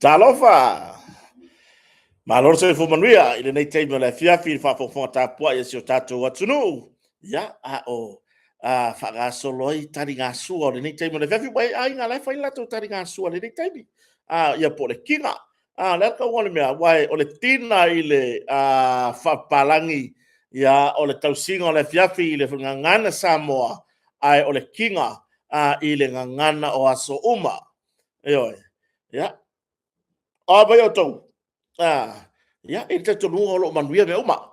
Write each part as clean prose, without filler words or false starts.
Talofa! Malo le soifua manuia i lenei taimi o le afiafi i le faafogafoga tapuai a si o tatou atunuu. Ia, a o faagasolo ai taligasua o lenei taimi o le afiafi. Ua e aiga la e fai le latou taligasua i lenei taimi. Ia po o le kiga. O le a le tauga o le mea? Aua o le tina i le faapapalagi, ia, o le tausiga o le afiafi i le gagana Samoa, ae o le kiga i le gagana o aso uma. Ioe. Ia, o a mai outou? Ia, e i ai le talitonuga o lo o manuia mea uma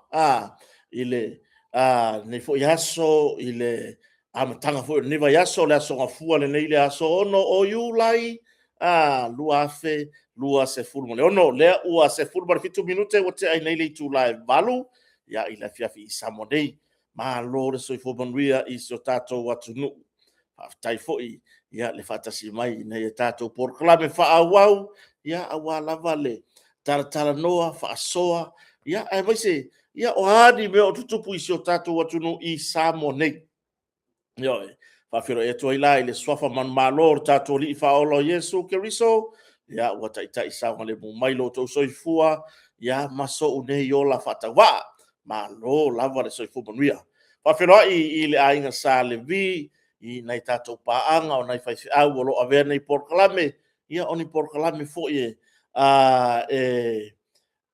i lenei foi aso, i le amataga foi o lenei vaiaso, le Aso Gafua lenei, le aso 6 o Iulai 2026. O lea ua 17 minute ua tea ai nei le itula e 8 i le afiafi i Samoa nei. Malo le soifua manuia i si o tatou atunuu. Faafetai foi le faatasi mai i a tatou polokalame faaauau aua lava le talatalanoa, faasoa, aemaise o a ni mea o tutupu i si o tatou atunuu i Samoa nei. Ioe. E faafeiloai atu ai la i le suafa manumalo o le tatou Alii Faaola o Iesu Keriso, ua taitai saogalemu mai lo outou soifua ma sou nei ola faatauvaa. Malo lava le soifua manuia. E faafeiloai i le aiga Sa Levi, i nai a tatou paaga, o nai faifeau o lo o avea nei polokalame, o ni polokalame foi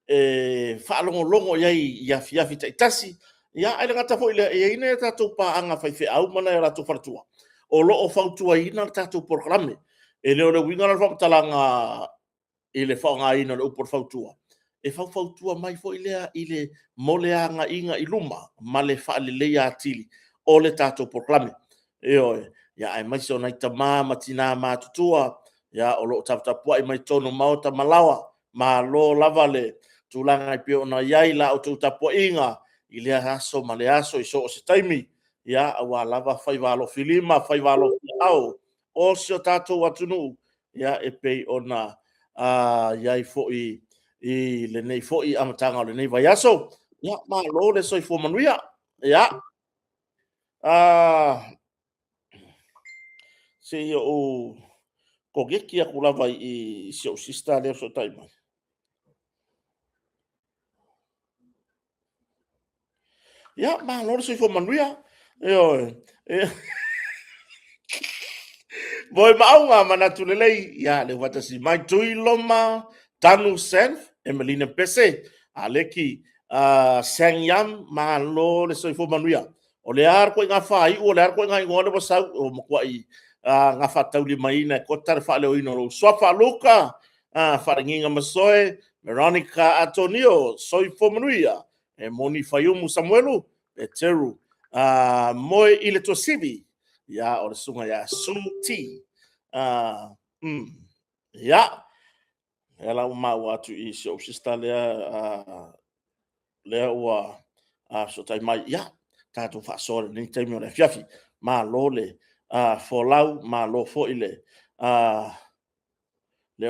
e faalogologo i ai i afiafi taitasi. Ae le gata foi i lea, e i ai nai a tatou paaga faifeau ma nai o latou faletua o lo o fautuaina le tatou polokalame. E le o le uiga la o le faamatalaga i le faaaogaina o le upu o le fautua, e faufautua mai foi lea mo le agaiga i luma ma le faaleleia atili o le tatou polokalame. Ioe, aemaise o nai tama ma tina matutua o lo o taputapuai mai totonu o maota ma laoa. Malo lava le tulaga e pei ona i ai la outou tapuaiga i lea aso ma lea aso i so o se taimi, aua lava faiva alofilima ma faiva alofiaao o si o tatou atunuu e pei ona i ai foi i lenei foi amataga o lenei vaiaso. Ia, malo le soifua manuia. Ia, se i ou koneti atu lava i si ou sister lea e fesootai mai. Ia, malo le soifua manuia. Ioe. Moe maauga manatu lelei. Ia, le faatasi mai Tuiloma, Tanu Senf, Emelina Pese, Aleki Sang Yam, malo le soifua manuia. O le a le ituaiga faaiu, o le a le ituaiga igoa lea ua sau, ua matuai gafataulimaina e kota le faaleoina o lou suafa. Luka Faalagiga Masoe, Veronica Atonio, soifua manuia. E moni Faiumu Samuelu, Peteru Moe i le Tuasivi, ia, o le susuga ia Su T. Ia, lea la ua maua atu i si ou sister lea, lea ua fesootai mai. Ia, tatou faasoa i lenei taimi o le afiafi. Malo le folau, malo foi le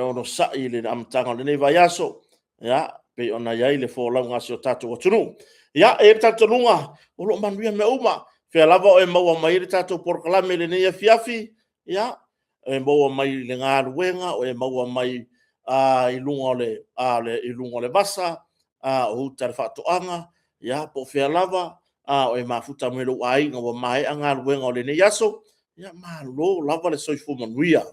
onosai i le amataga o lenei vaiaso, ia, pei ona i ai le folauga a si o tatou atunuu. Ia, e i ai le talitonuga o lo o manuia mea uma. O fea lava o e maua mai ai le tatou polokalame i lenei afiafi, ia, e maua mai i le galuega, o e maua mai i luga o le vasa, o uta i le faatoaga, ia, po o fea lava o e mafuta mai ma lou aiga ua maea galuega o lenei aso, ia malo lava le soifua manuia.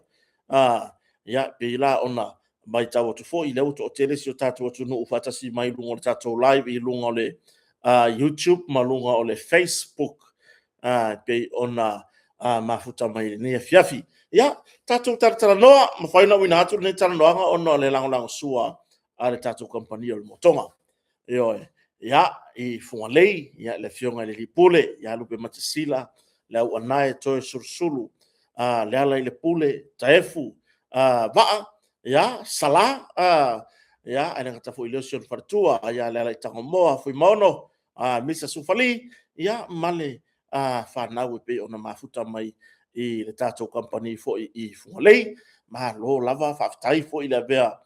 Ia, e pei la ona matau atu foi, o lea ua toatele si o tatou atunuu ua faatasi mai i luga o le tatou live i luga o le YouTube ma luga o le Facebook e pei ona mafuta mai i lenei afiafi. Ia, tatou talatalanoa, mafai ona auina atu lenei talanoaga ona o le lagolagosua a le tatou kamupani o le Motoga. Ioe, ia, i Fugalei, le afioga i le alii Pule ia Lupematasila Leauanae Toeolesulusulu Lealailepule Taefu Vaa Sala, ae le gata foi i lea o si ona faletua ia Lealaitagomoa Fuimaono Misa Sufali ma le fanau e pei ona mafuta mai i le tatou kamupani foi i Fugalei. Malo lava faafetai foi le avea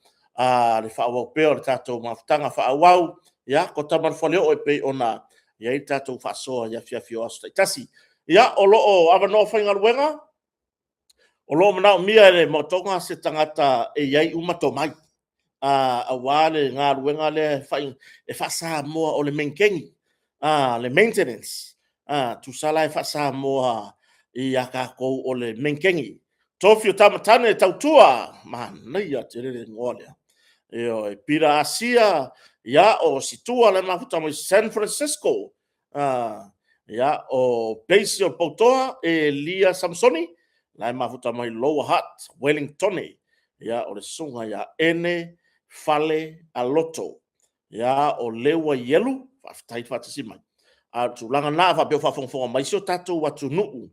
le faaauau pea o le tatou mafutaga faaauau. Ia, kota ma le faleoo e pei ona i ai le tatou faasoa i afiafi o aso taitasi. Ia, o lo o avanoa faigaluega, o lo o manaomia e le Motoga se tagata e i ai uma tomai. aua le galuega lea e faa-Samoa o le menekeni, le maintenance. Tusa la e faa-Samoa ia tatou o le menekeni. Tofi o Tamatane e tautua, manaia tele le igoa lea. Ioe, Peter Asia, ia o Situa le mafuta mai San Francisco. Ia, o Peisi o Poutoa, Elia Samasoni, la e mafuta mai Lower Hutt, Wellingtone. Ia, o le susuga ia Ene Fale Aloto. Ia, o Leua Ielu, faafetai le faatasi mai. A o le tulaga lena, a faapea o faafogafoga mai si o tatou atunuu,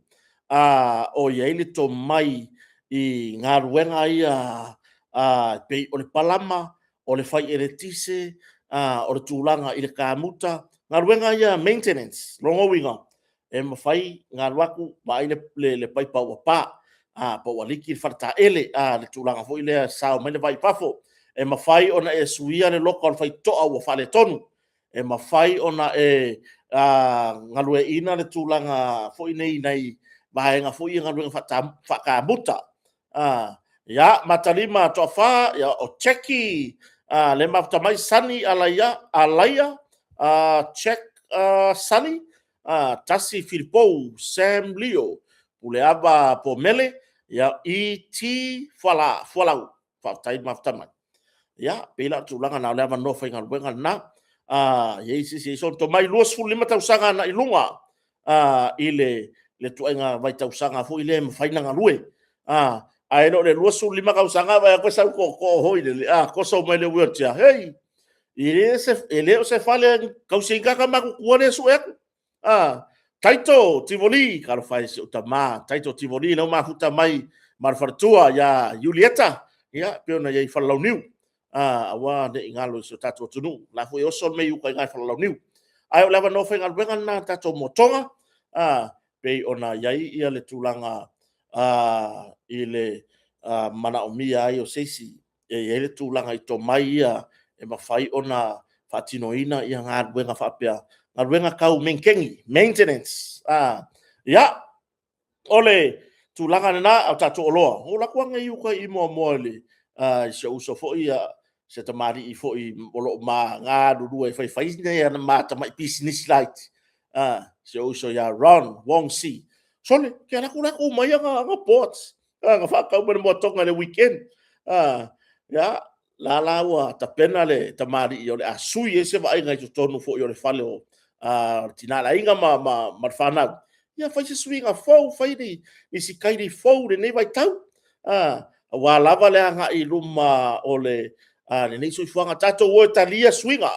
o i ai le tomai i galuega ia e pei o le palama, o le fai eletise, o le tulaga i le kamuta, galuega ia maintenance. O lona uiga, e mafai ona alu atu vaai le paipa ua pa, po ua liki le faletaele, le tulaga foi lea e sao mai le vai i fafo. E mafai ona e suia le loka o le faitotoa ua faaletonu. E mafai ona e galueaiina le tulaga foi nei i nai vaega foi ia galuega faakamuta. Ia, Matalima Toafa, o Jackie lea e mafuta mai, Sonny Alaia, Jack Sally, Tasi Filipo, Sam Lio, Puleava Pomele, E.T Fualau. Faafetai le mafuta mai. Ia, pei la o le tulaga lena o le avanoa faigaluega lena. E i ai se isi e i ai sona tomai, 25 tausaga agai i luga i le ituaiga vaitausaga foi lea e mafai ona galue. Ae le o le 25 tausaga vaai atu e sau le tootoo foi lele, toso mai le wheelchair, hei, e le o se fale e tausi ai ni tagata matutua lea e sue atu. Taito Tivoli, talofa e i si ou tama Taito Tivoli, o lea ua mafuta mai ma le faletua ia Iulieta, e pei ona i ai i Falelauniu. Aua ne i galo i si o tatou atunuu, o la foi e oso le mea i uta i ina i Falelauniu. Ae o le avanoa faigaluega lena a le tatou Motoga, e pei ona i ai le tulaga i le manaomia ai o se isi e i ai le tulaga i tomai ia e mafai ona faatinoina galuega faapea, galuega tau menekeni, maintenance. Ia, o le tulaga lena o tatou oloa, na ou alu atu ananei i uta i Moamoa i si ou uso foi se tamalii foi o lo o ma galulue e faifai nai ana ma tamai pisinisi laiti, si ou uso ia Ron Wong Si. Sole, ou te alu atu o la e tu mai ana boards na faatau mai i le Moatoga i le weekend. Ia, la la ua tapena le tamalii o le a sui ai se vaaiga i totonu foi o le fale o le tina o le aiga ma le fanau. Ia fai se suiga fou, fai nisi kaili fou i lenei vaitau, aua lava le agai i luma o lenei soifuaga. Tatou o e talia suiga,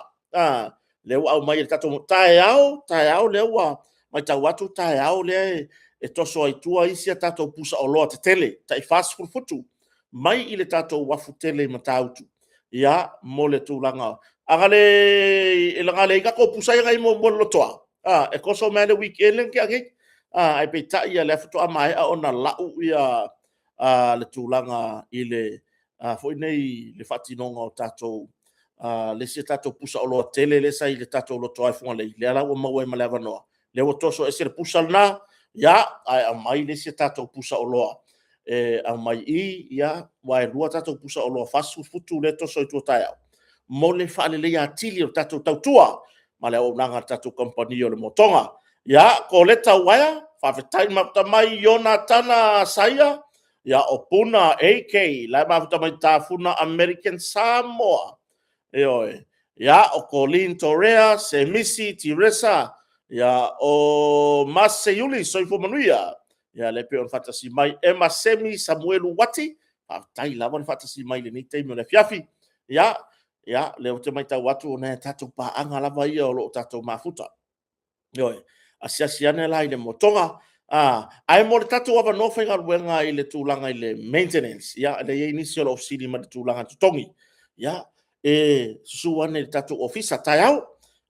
lea ua aumai e le tatou... Taeao, taeao lea ua matau atu taeao lea e toso ai i tua isi a tatou pusaoloa tetele tai 40 futu mai i le tatou uafu tele i Matautu mo le tulaga. A na leai ni tatou pusa ia na i ai muamua i le Lotoa, e toso mai lava i le weekend lea na tea nei. Ae peitai o lea faatoa maea ona lau le tulaga i le foi nei le faatinoga o tatou le isi tatou pusaoloa tele lea sa i le tatou Lotoa i Fugalei, lea la ua maua ai ma le avanoa, lea ua toso ese le pusa lena, ae aumai le isi tatou pusaoloa e aumai i i, aua e 2 tatou pusaoloa 40 futu lea e toso i tua taeao, mo le faaleleia atili o le tatou tautua ma le auaunaga a le tatou Kamupani o le Motoga. Ia, Koleta Uaea, faafetai mafuta mai Ionatana Saia, o Puna AK, la e mafuta mai Tafuna American Samoa. Ioe. Ia, o Colin Torea, Semisi Tiresa, o Maseiuli Soifua Manuia, ia lea e pei ona faatasi mai Ema Semi Samuelu Uati, faafetai lava le faatasi mai i lenei taimi o le afiafi. Ia, o lea ou te matau atu o nai a tatou paaga lava ia o lo o tatou mafuta. Ioe. Asiasi ane la i le Motoga. Ae mo le tatou avanoa faigaluega i le tulaga i le maintenance, ia lea e i ai nisi o lo o fesili mai i le tulaga totogi. Ia, e susu ane i le tatou ofisa taeao,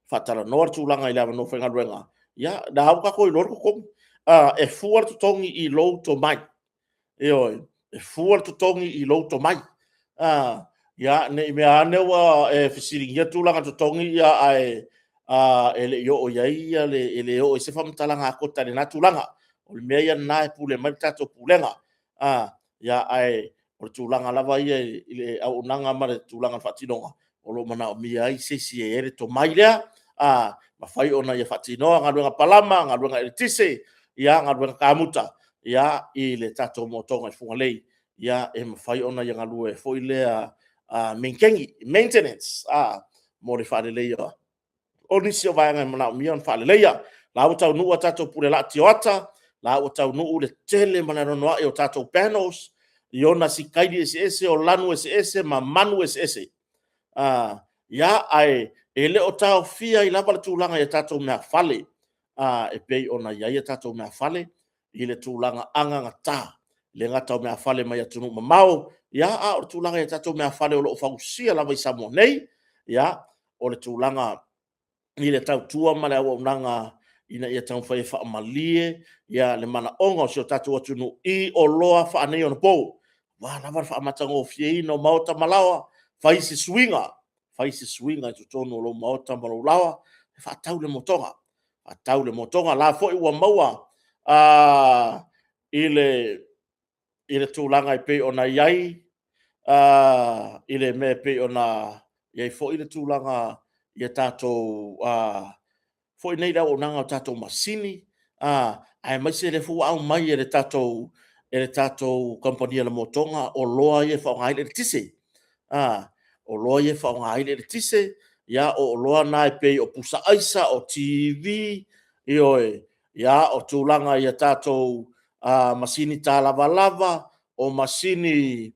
faatalanoa le tulaga i le avanoa faigaluega. Ia, o lena ua tatou iloa le totogi. E fua le totogi i lou tomai. Ioe, e fua le totogi i lou tomai. Ia, ne i mea ane ua e fesiligia tulaga totogi ae e le i oo i ai le, e le oo i ai se faamatalaga a Kota i lena tulaga. O le mea ia lena e pule mai le tatou Pulega. Ae O le tulaga lava ia i le auaunaga ma le tulaga o le faatinoga o lo o manaomia ai se isi e i ai le tomai lea, mafai ona ia faatinoa galuega palama, galuega eletise, galuega kamuta i le tatou motoga i Fugalei, e mafai ona ia galue foi lea meniteni, maintenance mo le faaleleia o nisi o vaega e manaomia ona faaleleia. O la ua taunuu a tatou pulelaa tioata, o la ua taunuu le tele ma le anoanoai o tatou panels i ona sikaili eseese, o lanu eseese ma manu eseese. Ae le o taofia ai lava le tulaga i tatou meafale e pei ona i ai a tatou meafale i le tulaga anagata. E le gata o meafale mai atunuu mamao, a o le tulaga i tatou meafale o lo o fausia lava i Samoa nei. O le tulaga i le tautua ma le auaunaga ina ia taumafai e faamalie le manaoga o si o tatou atunuu i oloa faaneionapo. Aua lava le faamatagofieina o maota ma laoa, fai se suiga, fai se suiga i totonu o lou maota ma lou laoa, faatau le motoga, faatau le motoga. O la foi ua maua i le tulaga e pei ona i ai i le mea e pei ona i ai foi le tulaga i a tatou foi nei le auaunaga o tatou masini, aemaise o lea foi ua aumai e le tatou Kamupani a le Motoga oloa ia e faaaoga ai le eletise. Oloa ia e faaaoga ai le eletise, o oloa na e pei o pusa aisa, o TV, ioe, o tulaga i a tatou masini talavalava, o masini.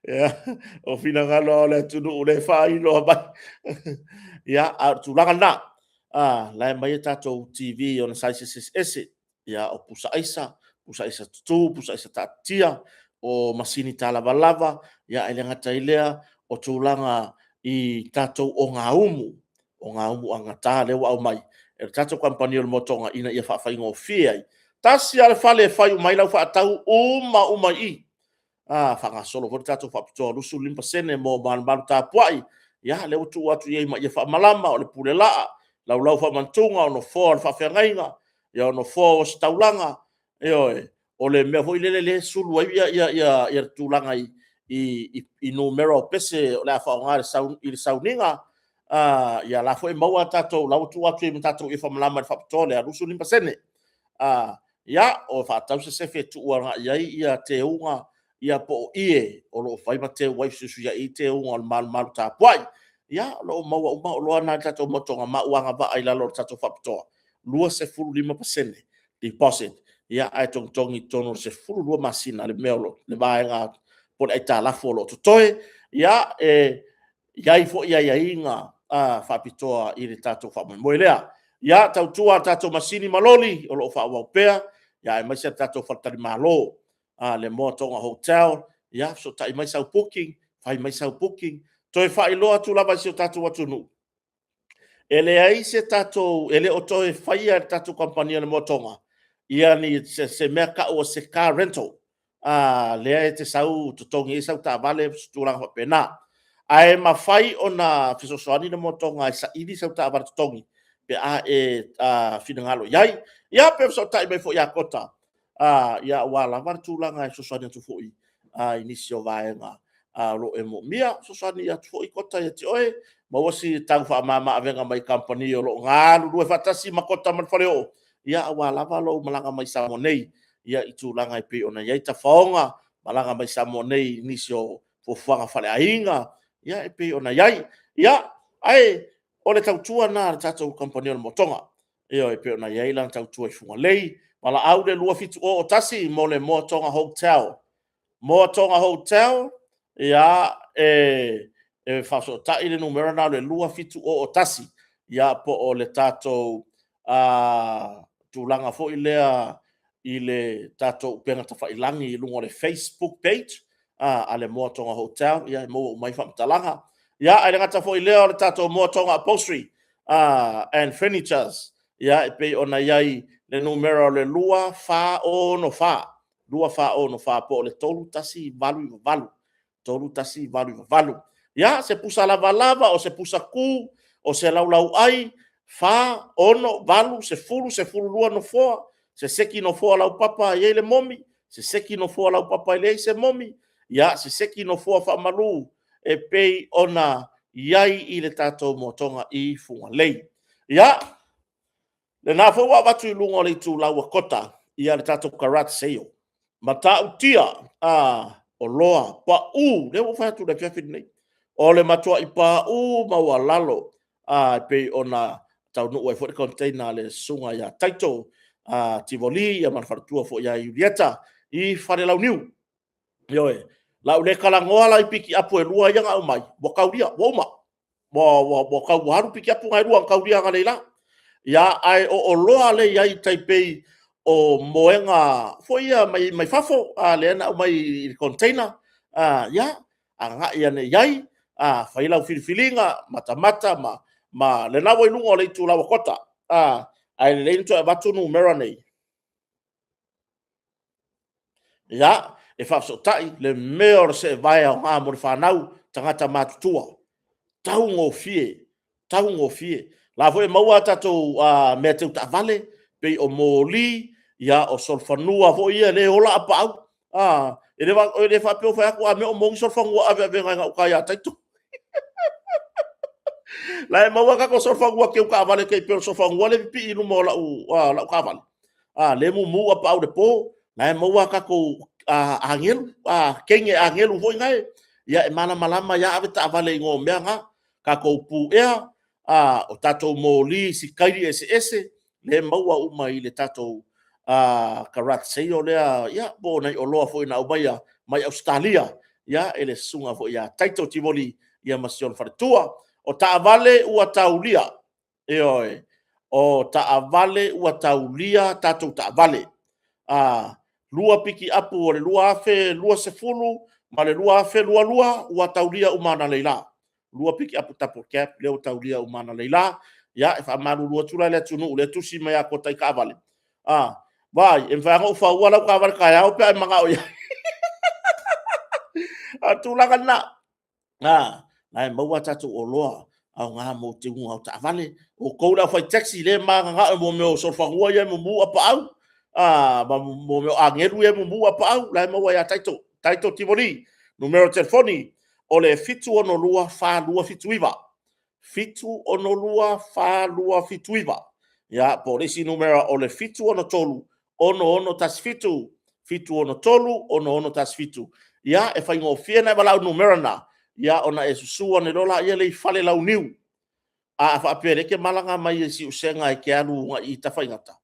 Ia, o finagalo lava o le atunuu o lea e faailoa mai. Ia, a o le tulaga lena, o la e aumai tatou TV i ona sizes eseese. Ia, o pusa aisa, pusa aisa tutu, pusa aisa taatitia, o masini talavalava, ae le gata i lea o tulaga i tatou ogaumu, ogaumu anagata lea ua aumai e le tatou Kamupani o le Motoga ina ia faafaigofie ai. Tasi lava le fale e fai uma ai lau faatau, uma uma i i, faagasolo foi le tatou faapitoa 25% mo malumalu tapuai. Ia, lea ua tuu atu i ai ma ie faamalama, o le pulelaa, laulau faamantuga, o nofoa o le faafeagaiga, o nofoa o ositaulaga, ioe. O le mea foi lele e sulu ai le tulaga i numera o pese o le a faaaoga i le sauniga. Ia o la foi e maua tatou, o la ua tuu atu i ai ma tatou ie faamalama i le faapitoa lea 25%. Ia, o faatau se sefe e tuu agai i ai teuga po o ie o lo o fai ma teu ai, fesuisuiai ai teuga o le malumalu tapuai. Ia, o lo o maua uma oloa na i le tatou motoga ma ua agavaa i lalo o le tatou faapitoa 25% deposit, ae togitogi i totonu o le 12 masina le vaega po o le aitalafu o lo o totoe. Ia, e i ai foi aiaiga faapitoa i le tatou faamoemoe lea. Ia, tautua a tatou masini ma loli o lo o faaauau pea, aemaise le tatou faletalimalo, le Moa Toga Hotel. Ia fesootai mai sau booking, fai mai sau booking. E toe faailoa atu lava i si o tatou atunuu, e leai se tatou, e le o toe faia e le tatou kamupani o le Moa Toga se mea e tau o se car rental, lea e te sau totogi ai sau taavale ma tulaga faapena. Ae mafai ona fesoasoani le Moa Toga e saili sau taavale totogi pe a e finagalo i ai. Ia pe fesootai mai foi ia Kota aua lava le tulaga e fesoasoani atu foi i nisi o vaega o lo o e moomia. Fesoasoani atu foi Kota ia te oe, maua se tau faamama avega mai le kamupani o lo o galulue faatasi ma Kota ma le Faleoo, aua lava lou malaga mai Samoa nei i tulaga e pei ona i ai tafaoga, malaga mai Samoa nei i nisi o fuafuaga faaleaiga e pei ona i ai. Ia, ae o le tautua lena a le tatou kamupani o le Moa Toga, ioe, e pei ona i ai lana tautua i Fugalei. Valaau i le 27001 mo le Moa Toga Hotel. Moa Toga Hotel, ia, e faafesootai le numera lena o le 27001, ia po o le tatou tulaga foi lea i le tatou upega tafailagi i luga o le Facebook page a le Moa Toga Hotel, ia e maua uma ai faamatalaga. Ia, ae le gata foi i lea o le tatou Moa Toga Upholstery and Furnitures, ia e pei ona i ai le numera o le 2464, 2464 po o le 3188, 3188. Ia, se pusa lavalava o se pusa kū, O se laulauai, 4, 6, 8, 10, 12 nofoa, se seki nofoa laupapa e i ai le momi, se seki nofoa laupapa e leai se momi, ia, se seki nofoa faamalu e pei ona i ai i le tatou motoga i Fugalei. Ia, lena foi ua avatu i luga o le itulau a Kota, ia le tatou garage sale. Matautia, oloa, pau, lea ua ou fai atu i le afiafi lenei, o le matuai pau maualalo e pei ona taunuu ai foi le container a le susuga ia Taito Tivoli ma le faletua foi ia Iulieta i Falelauniu. Ioe, o le a ou le talanoa la i pikiapu e 2 ia na aumai, ua taulia, ua uma. Ua alu pikiapu na e 2 na taulia analeila. Ia, ae o oloa lea e i ai tai pei o moega foi ia mai fafo, lea na aumai i container, ia, agai ane i ai, fai lau filifiliga, matamata ma lena ua i luga o le itulau a Kota. Ae lelei ona toe avatu numera nei, ia, e faafesootai le mea o le seevae aoga mo le fanau, tagata matutua. Taugofie, taugofie. O la foi e maua a tatou mea teu taavale, pei o moli, o solofanua foi ia lea e ola apaau. E le faapea ua fai atu a mea o moni solofanua aveavega i gauta ia Taito. O la e maua tatou solofanua teu taavale tai pei o le solofanua lea e pipii i luma o lau taavale, lea e mumu apaau i le po. O la e maua a tatou agelu, teine agelu foi nae, ia e malamalama ai lava, ave taavale i igoa o mea na. Tatou pu ea, o tatou moli sitaili eseese, lea e maua uma i le tatou garage sale lea, ia po o nai oloa foi na aumaia mai Ausetalia e le susuga foi ia Taito Tivoli ma si ona faletua. O taavale ua taulia, ioe, o taavale ua taulia tatou taavale. 2 pikiapu o le 2020 ma le 2022 ua taulia uma analeila. 2 pikiapu double cab lea ua taulia uma analeila. Ia, e faamalulu atu la i le atunuu lea e tusi mai ia Kota i taavale, vaai, e mafai lava ona ou faua lau taavale taeao pe a e manao i ai. O le tulaga lena, o la e maua a tatou oloa aoga mo teuga o taavale. O outou le aufai taxi lea e mananao i mea o solofanua ia e mumu apaau ma mea o agelu ia e mumu apaau, o la e maua ia Taito, Taito Tivoli. Numera o telefoni o le 762 4279, 762 4279. Ia, po o le isi numera o le 763 6617, 763 6617. Ia, e faigofie ona e valaau i le numera lena, ona e susu ane loa lea i Falelauniu. A faapea o lea e te malaga mai Siusega e te alu agai i Tafaigata,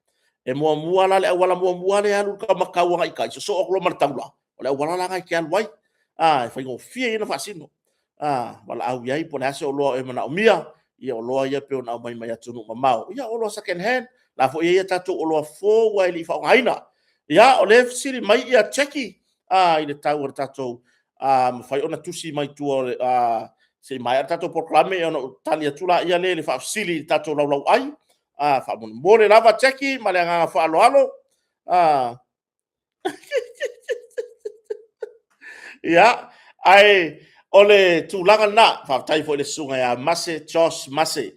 e muamua la le auala muamua lea e alu i le matau agai i tai, sosoo atu loa ma le taula, o le auala la lena e te alu ai. E faigofie ia ona faasino. Valaau i ai po o le a se oloa o e manaomia, ia o oloa ia e pei ona aumai mai atunuu mamao, ia o oloa second hand. O la foi e i ai a tatou oloa fou lava e le i faaaogaina. Ia, o lea e fesili mai Jackie i le tau o le tatou... a mafai ona tusi mai tua se i maea le tatou polokalame ona ou tali atu lea i le faafesili i le tatou laulauai. Faamolemole lava Jackie ma le agaga faaaloalo. Ia, ae o le tulaga lena, faafetai foi i le susuga ia Mase George Mase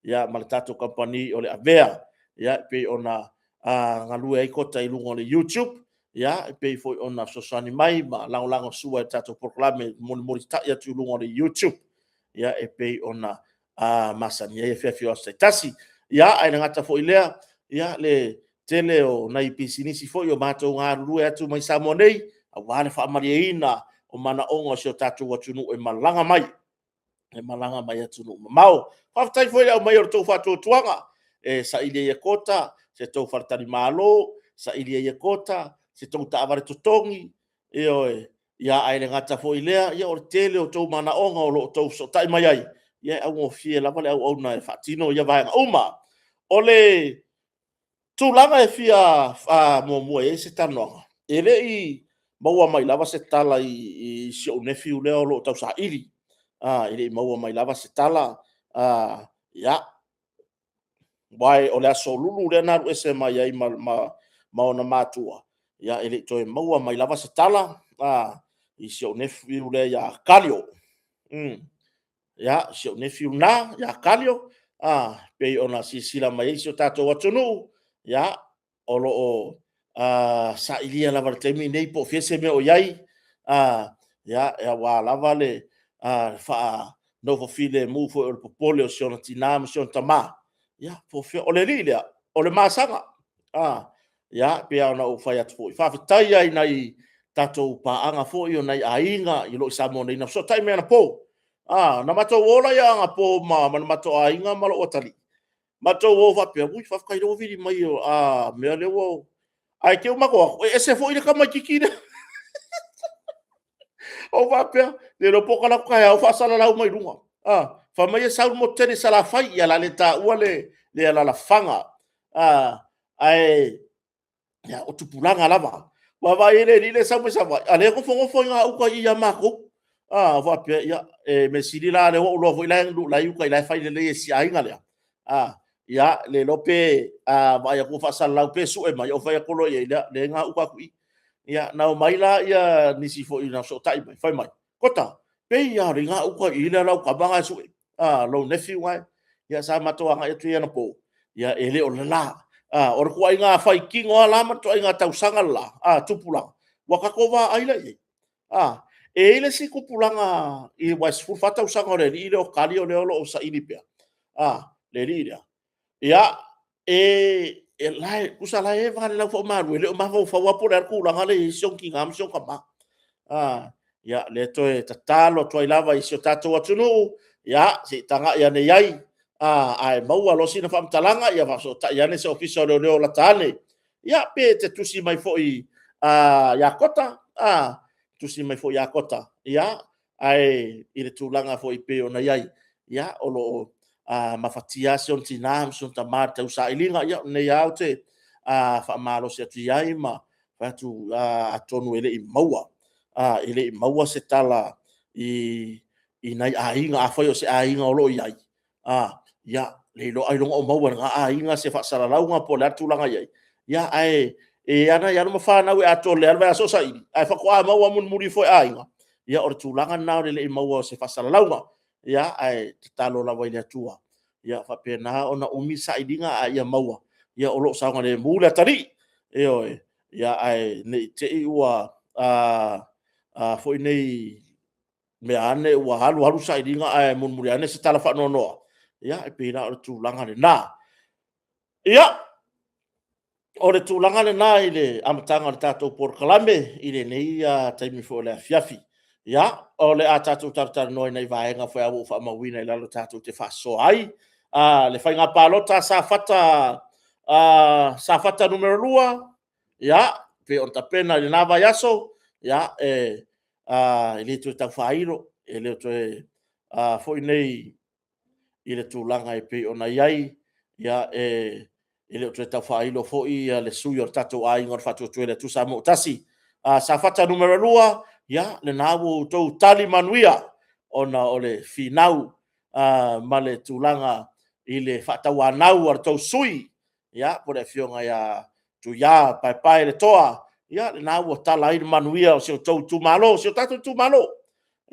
ma le tatou kamupani o le Avea, e pei ona galue ai Kota i luga o le YouTube, e pei foi ona fesoasoani mai ma lagolagosua i le tatou polokalame e mulimulitai atu i luga o le YouTube, e pei ona masani ai afiafi o aso taitasi. Ia, ae le gata foi i lea, le tele o nai pisinisi foi o matou galulue atu mai Samoa nei, aua le faamalieina o manaoga o si o tatou atunuu e malaga mai, e malaga mai atunuu mamao. Faafetai foi i le aumai o le tou faatuatuaga e saili ai e Kota se tou faletalimalo, saili ai e Kota se tou taavale totogi, ioe, ae le gata foi i lea, o le tele o outou manaoga o lo o outou fesootai mai ai, ia e augofie lava le auauna e faatino ia vaega uma. O le tulaga e fia muamua i ai se talanoaga, e le i maua mai lava se tala i si ou nephew lea o lo o tausaili, e le i maua mai lava se tala. Ia, aua o le Aso Lulu lea na alu ese mai ai ma ona matua, e le i toe maua mai lava se tala i si ou nephew lea ia Kalio. Ia, si ou nephew lena ia Kalio, pei ona silasila mai ai si o tatou atunuu, ia, o lo o sailia lava i le taimi lenei po o fea se mea o i ai, ia, aua lava le faanofo filemu foi o le popole o si ona tina ma si ona tama, ia, po o fea. O le alii lea, o le masaga. Ia, pei lava ona ou fai atu foi, faafetai lava i nai tatou paaga foi o nai aiga o lo o i Samoa nei na fesootai mai anapo. Na matou o lea anapo ma le matou aiga ma lou atalii, matou o faapea, ui faafetai o lea ua vili mai mea lea ua. Ae te i ua matou o atu, e ese foi le tamaitiiti lea. Ou faapea, le iloa po o talaatu taeao o faasalalau mai luga, fai mai e sau i le motu tele i Salafai. Ia o le a le taua le alaalafaga, ae o tupulaga lava. Ua vaai i ai le alii lea e sau mai Savaii, a o lea e nofonofo lava i gauta i i ia matou. Ou faapea, ia, mea sili la o lea ua ou iloa foi la e i uta o la e fai lelei e si aiga lea. Ia, le iloa pe a vaai atu ua faasalalau pe sue mai, ou fai atu loa i ai, o lea e i gauta atu i i. Ia, na omai la nisi foi na fesootai mai, fai mai, Kota, pei lava o lea e i gauta i i lau tama lena e sue, lou nephew lena. Ia sa matou agai atu i ai anapo, ia e le o le la. O le ituaiga faitino lava la ma le ituaiga tausaga le la, tupulaga, ua tatou vaai la i ai? E i ai le isi tupulaga aua e 14 tausaga o le alii lea o Kalio lea o lo o saili pea, le alii lea. Ia, tusa la e eva le laufaamalu, e le o mafaufau lava po o le a le tulaga lea e i ai si ona tina ma si ona tama. Ia, o lea e toe tatalo atu ai lava i si o tatou atunuu, ia, se i tagai ane i ai, a maua loa sina faamatalaga, ia faafesootai ane se Ofisa o Leoleo e lata ane. Ia, pe te tusi mai foi ia Kota, tusi mai foi ia Kota, ae i le tulaga foi e pei ona i ai, ia, o lo o mafatia lava si ona tina ma si ona tama i le tausailiga. Ia o lenei lava ou te faamalosi atu i ai ma fai atu, atonu e le i maua se tala i nai aiga, afai o se aiga o lo o i ai, ia, le iloa ailoga o maua e lena aiga se faasalalauga po o le a le tulaga e i ai, ae i ai lava nai alo ma fanau e atoa lelei lava le vaiaso o saili, ae faatoa maua mulimuli ifo e aiga. Ia o le tulaga lena o le le i maua o se faasalalauga. Ae tatalo lava i le Atua ia faapena ona umi le sailiga a ia maua o lo o saogalemu le atalii. Ioe. Ae ne i te i ua foi nei mea ane ua alu alu le sailiga ae mulimuli ane se tala faanoanoa. Ia e pei la o le tulaga lena. Ia, o le tulaga lena i le amataga o le tatou polokalame i lenei taimi foi o le afiafi. Ia, o le a tatou talatalanoa i nai vaega foi ua ou faamauina i lalo tatou te faasoa ai. Le faiga palota a Safata 2, ia, pei ona tapena i lena vaiaso, ia, e le toe tau faailo, e le toe foi nei i le tulaga e pei ona i ai. E le o toe tau faailo foi le sui usufono o le tatou aiga o le Faatuatua i le Atua Samoa ua Tasi. Safata 2, ia, lena ua outou tali manuia ona o le finau ma le tulaga i le faatauanau a le tou sui usufono, po o le Afioga ia Tuia Paepaeletoa. Ia, lena ua tala ai le manuia o si outou itumalo, si o tatou itumalo.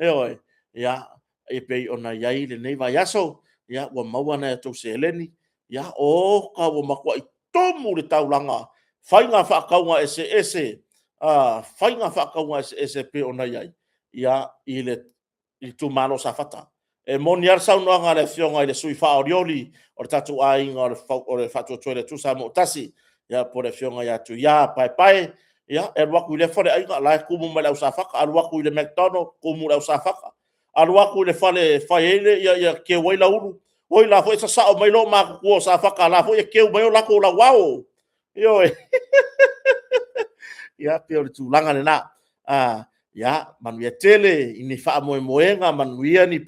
Ioe. Ia, e pei ona i ai lenei vaiaso, ua maua nai a outou seleni. Oka ua matuai tumu le taulaga i faiga faatauga eseese, faiga faatauga eseese e pei ona i ai i le itumalo o Safata. E moni lava le saunoaga a le Afioga i le sui faaolioli o le tatou aiga o le Faatuatua i le Atua Samoa ua Tasi, po o le Afioga ia Tuia Paepae, ia e alu atu i lea faleaiga o la e tumu mai le au Safata, alu atu i le McDonald, tumu le au Safata, alu atu i le fale e fai ai keu ai lauulu, oi o la e foi e sasao mai loomatutua o Safata o la e foi e keu mai o latou lauao. Ioe. Ia pei o le tulaga lena. Ia manuia tele i ni faamoemoega, manuia ni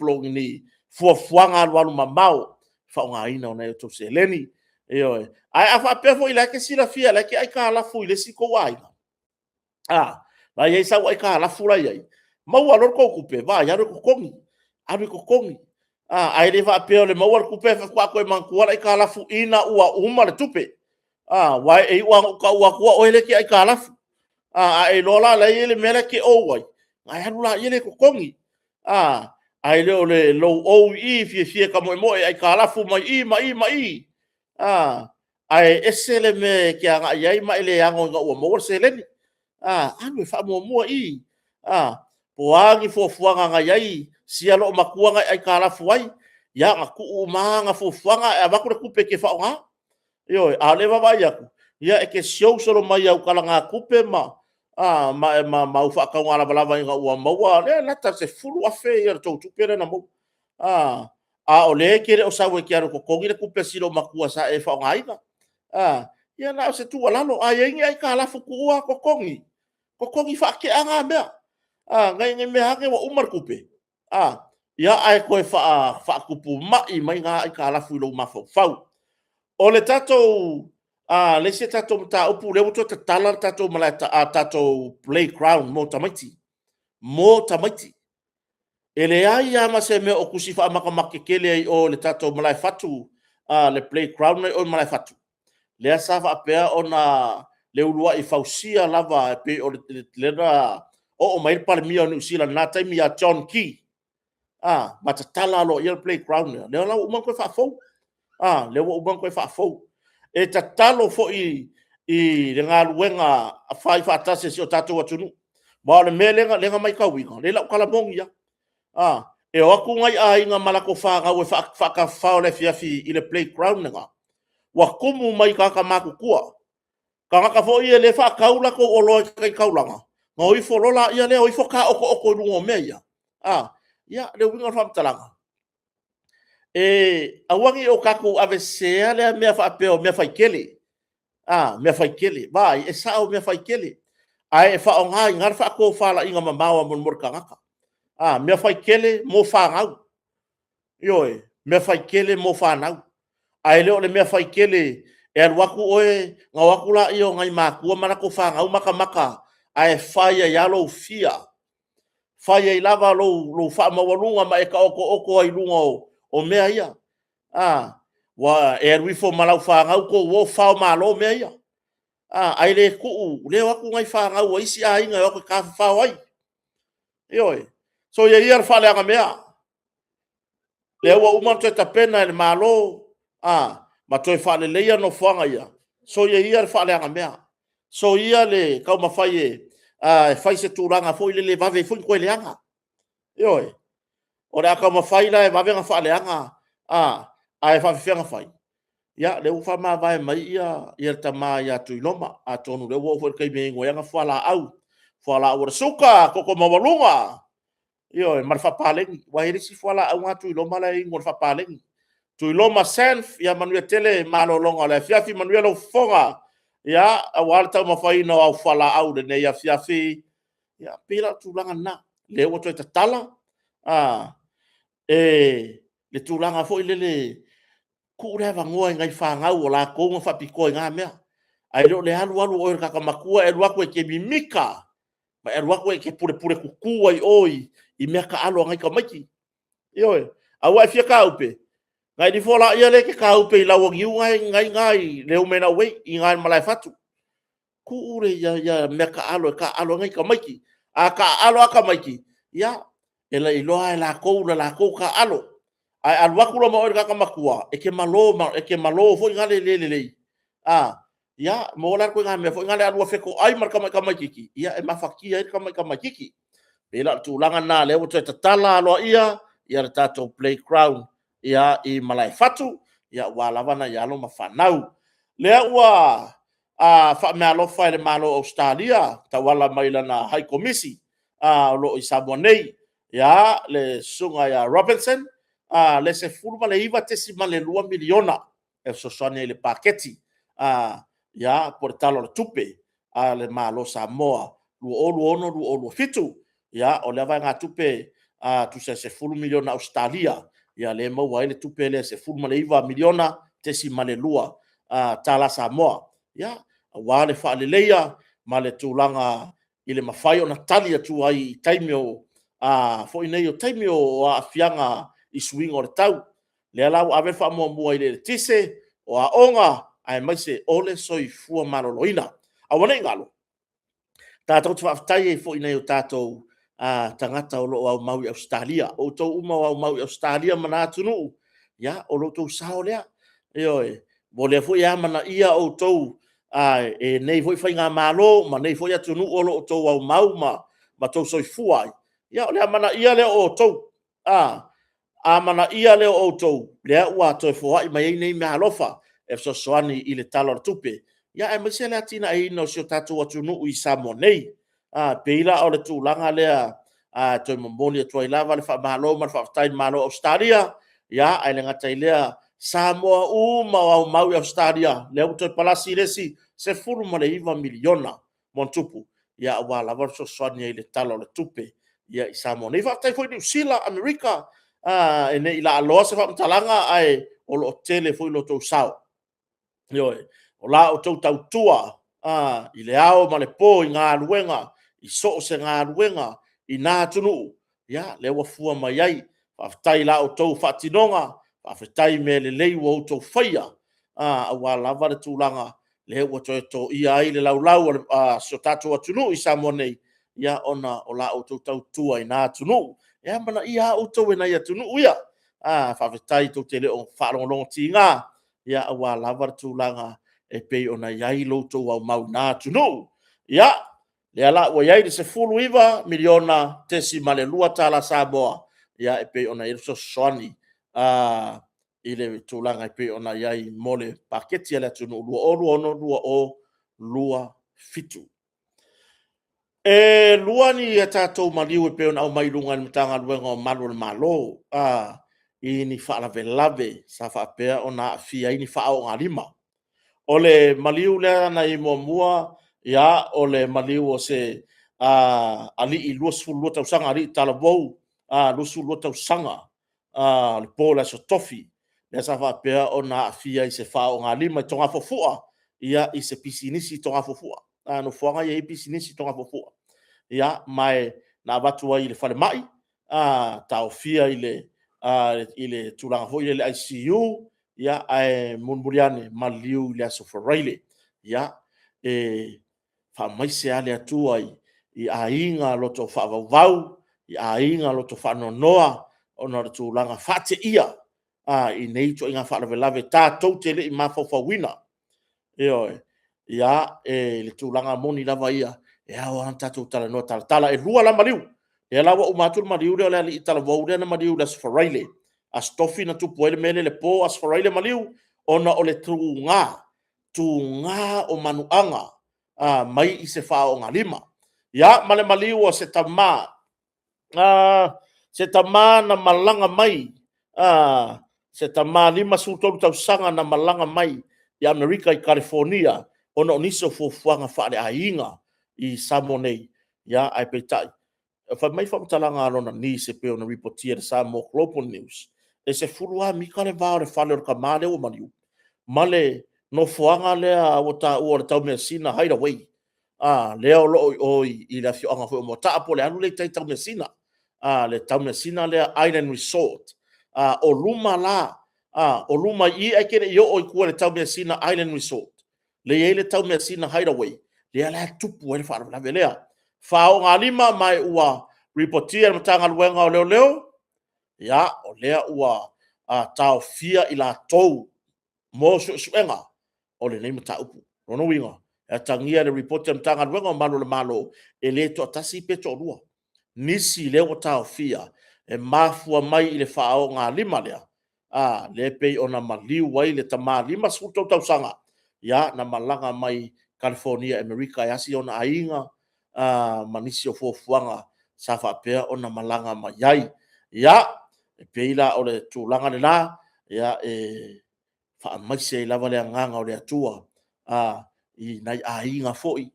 fuafuaga alualumamao i le faaaogaina o nai a outou seleni. Ioe. Ae a faapea foi o la e te silafia o la e te aitalafu i le isi tou aiga, a, la e i ai sau aitalafu la e i ai, maua loa le tou tupe, vaai, alu e totogi, alu e totogi. Ae le faapea o le maua o le tupe faatoa toe manatua le aitalafu ina ua uma le tupe. Aua e iu lava ina ou tau atu oe lea e te aitalafu, a e iloa la o la e i ai le mea la e te ou ai, ona e alu lea e totogi. Ae le o le lou ou i i, fiafia e tamoemoe e aitalafu mai i ma i ma i, a, ae ese le mea e te agai ai ma e le ano ina ua maua le seleni. Alu e faamuamua i, po o a ni fuafuaga na i ai sia loomatua na e aitalafu ai, ia na tuu uma lava ana fuafuaga ae avatu le tupe e te faaaoga. Ioe, a o lea e vaavaai atu, ia e te siou solo mai i au talagatupe ma au faatauga lavalava ina ua maua, lea e lata i le $10,000 le tou tupe lea na maua. A o lea e te le o sau e te alu e totogi le tupe a si loomatua sa e faaaogaina. Ia na o se tuualalo, a i ai ni aitalafu tuua, totogi, totogi faatea na mea, ne i meaane ua uma le tupe, ae toe faatupu mai mai na aitalafu i lou mafaufau. O le tatou isi tatou mataupu lea ua toe tatala le tatou playground mo tamaiti, mo tamaiti. E leai lava ma se mea o tusi faamatamata tetele ai i o i le tatou malaefatu, le playground lea e i o i le malaefatu, lea sa faapea ona le uluai fausia lava e pei o lea na oo mai ai le Palemia o Niu Sila i lena taimi ia John Key, ma tatala aloaia le playground lea, lea la ua uma ona toe faafou, lea ua uma ona toe faafou. E tatalo foi i le galuega faifaatasi a si o tatou atunuu, aua o le mea lea na matauina, o lau tala moni lava, e o atu nai aiga ma latou fanau e faatafafao i le afiafi i le playground lena, ua tumu mai tagata matutua, tagata foi ia o lea e faatau latou oloa i tai taulaga, ona o ifo loa lea o ifo taotooto i luga o mea ia. Ia, le uiga o le faamatalaga, aua ne i o tatou aveseseina lea mea faapea o mea faitele, mea faitele. Vaai, e sao mea faitele, ae faaaoga i ina le faatofalaiga mamao a le tagata. Mea faitele mo fanau, ioe, mea faitele mo fanau, ae le o le mea faitele e alu atu oe ona o atu lea o nai matua ma latou fanau matamata ae fai ai lava lou fear, fai ai lava lou faamaualuga ma e taotooto ai i luga o mea ia. Ua e alu ifo ma lau fanau tou o fao malo mea ia, ae le tuu, o lea e o atu nai fanau a isi aiga e o atu e tafafao ai. Ioe. Soia ia le faaleaga mea, lea ua uma ona toe tapena e le Malo ma toe faaleleia nofoaga ia, soia ia le faaleaga mea, soia le taumafai e fai se tulaga foi lele e vave ai foi ona toe leaga. Ioe. O le a taumafai la e vave ona faaleaga ae faapefea ona fai? Ia, o lea ua faamavae mai le tama ia Tuiloma, atonu o lea ua oo foi i le taimi e inu ai ana fualaau, fualaau a le suka, toto maualuga, ioe, ma le faapaleni. Aua e i ai le isi fualaau lena a Tuiloma la e inu o le faapaleni. Tuiloma Samph, ia manuia tele malologa o le afiafi, manuia lou fofoga aua le taumafaina o au fualaau i lenei afiafi. Ia, e pei la o le tulaga lena, o lea ua toe tatala le tulaga foi lele, tuu le avanoa i nai fanau o latou na faapitoa i na mea, ae le o le alu alu o oe o le tagata matua e alu atu e te mimita ma e alu atu e te pulepuletutu ai i o i meataalo a nai tamaiti. Ioe. Aua e fia taupe? Ona e alu ifo lea e te taupe i lau o niu na e i ina i le Women Awake i ina i le malaefatu. Tuu ia meataalo e taaalo ai nai tamaiti. A taaalo lava tamaiti, ia, e iloa lava e latou le latou taaalo. Ae a alu atu loa ma oe le tagata matua, e te malo foi lele le lelei, ia, maua la le ituaiga mea foi lele a lua fetoai ma le tamai tamaitiiti, ia e mafatia ai le tamai tamaitiiti. E pei la o le tulaga lena o lea ua toe tatala aloaia le tatou playground i Malaefatu aua lava nai alo ma fanau. O lea ua faameaalofa e le Malo o Ausetalia e tauala mai i lana High Komisi o lo o i Samoa nei, le Susuga ia Robinson le $19.2 miliona e fesoasoani ai i le paketi po o le Tala o le Tupe a le Malo o Samoa 2026/2027. Ia, o lea vaegatupe e tusa e $10 miliona Ausetalia, lea e maua ai le tupe lea e $19.2 miliona tala Samoa, aua le faaleleia ma le tulaga i le mafai ona tali atu ai i taimi foi nei o taimi o aafiaga i suiga o le tau. O lea la ua ave le faamuamua i le eletise, o aoga, aemaise o le soifua maloloina. Aua ne i galo, tatou te faafetai ai foi i nai o tatou tagata o lo o aumau i Ausetalia. O outou uma o aumau i Ausetalia ma na atunuu, ia, o lo outou sao lea. Ioe, o lea foi e amanaia outou e nei foi faigamalo ma nei foi atunuu o lo o outou aumau ma outou soifua ai. Ia, o le amanaia lea o outou, amanaia lea o outou, lea ua toe foai mai ai nei meaalofa e fesoasoani i le Tala o le Tupe, aemaise le atinaeina o si o tatou atunuu i Samoa nei. E pei la o le tulaga lea e toe momoli atu ai lava le faamalo ma le faafetai i le Malo o Ausetalia, ae le gata i lea, Samoa uma o aumau i Ausetalia, lea ua toe palasi le isi $19 miliona ma ona tupu, aua lava le fesoasoani ai i le Tala o le Tupe i Samoa nei. Faafetai foi i Niu Sila, Amerika, e ne i laaloa se faamatalaga ae o lo o tele foi lo outou sao. Ioe. O la outou tautua i le ao ma le po i galuega, i so o se galuega i na atunuu, ia, lea ua fua mai ai. Faafetai i la outou faatinoga, faafetai i mea lelei ua outou faia, aua lava le tulaga lea ua toe toia ai le laulau a si o tatou atunuu i Samoa nei, ona o la outou tautua i na atunuu. E amanaia lava outou e nai atunuu ia. Faafetai tou te le o faalogologotiga aua lava le tulaga e pei ona i ai lo outou aumau i na atunuu. Ia, lea la ua i ai le $19.2 miliona tala Samoa e pei ona i ai le fesoasoani i le tulaga e pei ona i ai mo le paketi a le atunuu 2026/2027. E 2 ni a tatou maliu e pei ona aumai i luga e le Matagaluega o Malu o le Malo i ni faalavelave sa faapea ona aafia ai ni faaaogalima. O le maliu lea na i ai muamua, o le maliu o se alii 22 tausaga, alii talavou 22 tausaga, o le po o le Aso Tofi, lea sa faapea ona aafia i se faoogalima i Togafuafua i se pisinisi i Togafuafua, nofoaga ia e i ai pisinisi i Togafuafua. Ma na avatu ai i le falemai, taofia i le tulaga foi lea i le ICU, ae mulimuli ane, maliu i le Aso Faraile. Ia, e faamaise lava le Atua i aiga loto faavauvau, i aiga loto faanoanoa ona o le tulaga faateia i nei ituaiga faalavelave tatou te le i mafaufauina. Ioe. Ia, le tulaga moni lava ia, e ao lava ona tatou talanoa talatala. E 2 la maliu, lea la ua uma atu le maliu lea o le alii talavou lea na maliu i le Aso Faraile, Aso Tofi na tupu ai le mea lea i le po, Aso Faraile maliu, ona o le tuga, tuga o manuaga mai i se faoogalima. Ia, ma le maliu o se tama, na malaga mai, se tama 53 tausaga na malaga mai i Amerika i Kalifonia ona o nisi o fuafuaga faaleaiga i Samoa nei, ae peitai, fai mai le faamatalaga a lona niece e pei ona ripotia e le Samoa Global News, e 10 lava mita le va o le fale o le tama lea ua maliu ma le nofoaga lea ua taua o le Taumeasina Hideaway, lea o lo o i o i le afioaga foi o Moataa po o le alu lea i tai i Taumeasina, le Taumeasina lea Island Resort. O luma la, o luma i i ae e te le i oo i tua i le Taumeasina Island Resort, lea e i ai le Taumeasina Hideaway, lea la e tupu ai le faalavelave lea. Faogalima ma ua ripotia e le Matagaluega o Leoleo, o lea ua taofia i latou mo suesuega o lenei mataupu. O lona uiga, e atagia i le lipoti a le Matagaluega o Malu o le Malo, e le toatasi pe toalua nisi lea ua taofia e mafua mai i le faaaogalima lea, lea e pei ona maliu ai le tama 53 tausaga, na malaga mai Kalifonia i Amerika e asi ona aiga ma nisi o fuafuaga sa faapea ona malaga mai ai. Ia, e pei la o le tulaga lena, e faamaise ai lava le agaga o le Atua i nai aiga foi,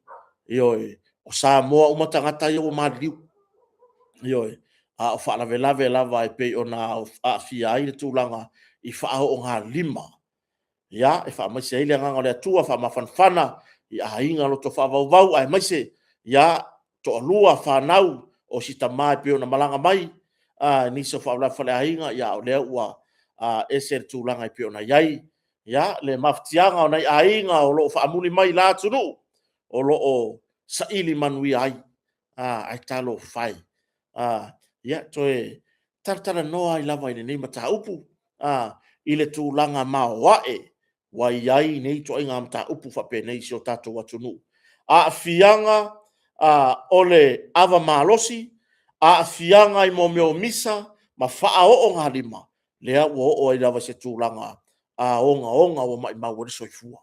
ioe, o Samoa uma tagata ia ua maliliu. Ioe. A o faalavelave lava e pei ona aafia ai le tulaga i faoogalima. Ia, e faamaise ai le agaga o le Atua, faamafanafana i aiga loto faavauvau, aemaise toalua fanau o si tama e pei ona malaga mai i nisi o faalavelave faaleaiga, a o lea ua ese le tulaga e pei ona i ai le mafatiaga o nai aiga o lo o faamuli mai i la atunuu, o lo o saili manuia ai. Ae talofa e, Ia, toe talatalanoa ai lava i lenei mataupu, i le tulaga maoae ua i ai nei ituaiga mataupu faapenei i si o tatou atunuu. Aafiaga o le ava malosi, aafiaga i mea o misa ma faaoogalima, lea ua oo ai lava i se tulaga ogaoga ua maumau ai le soifua.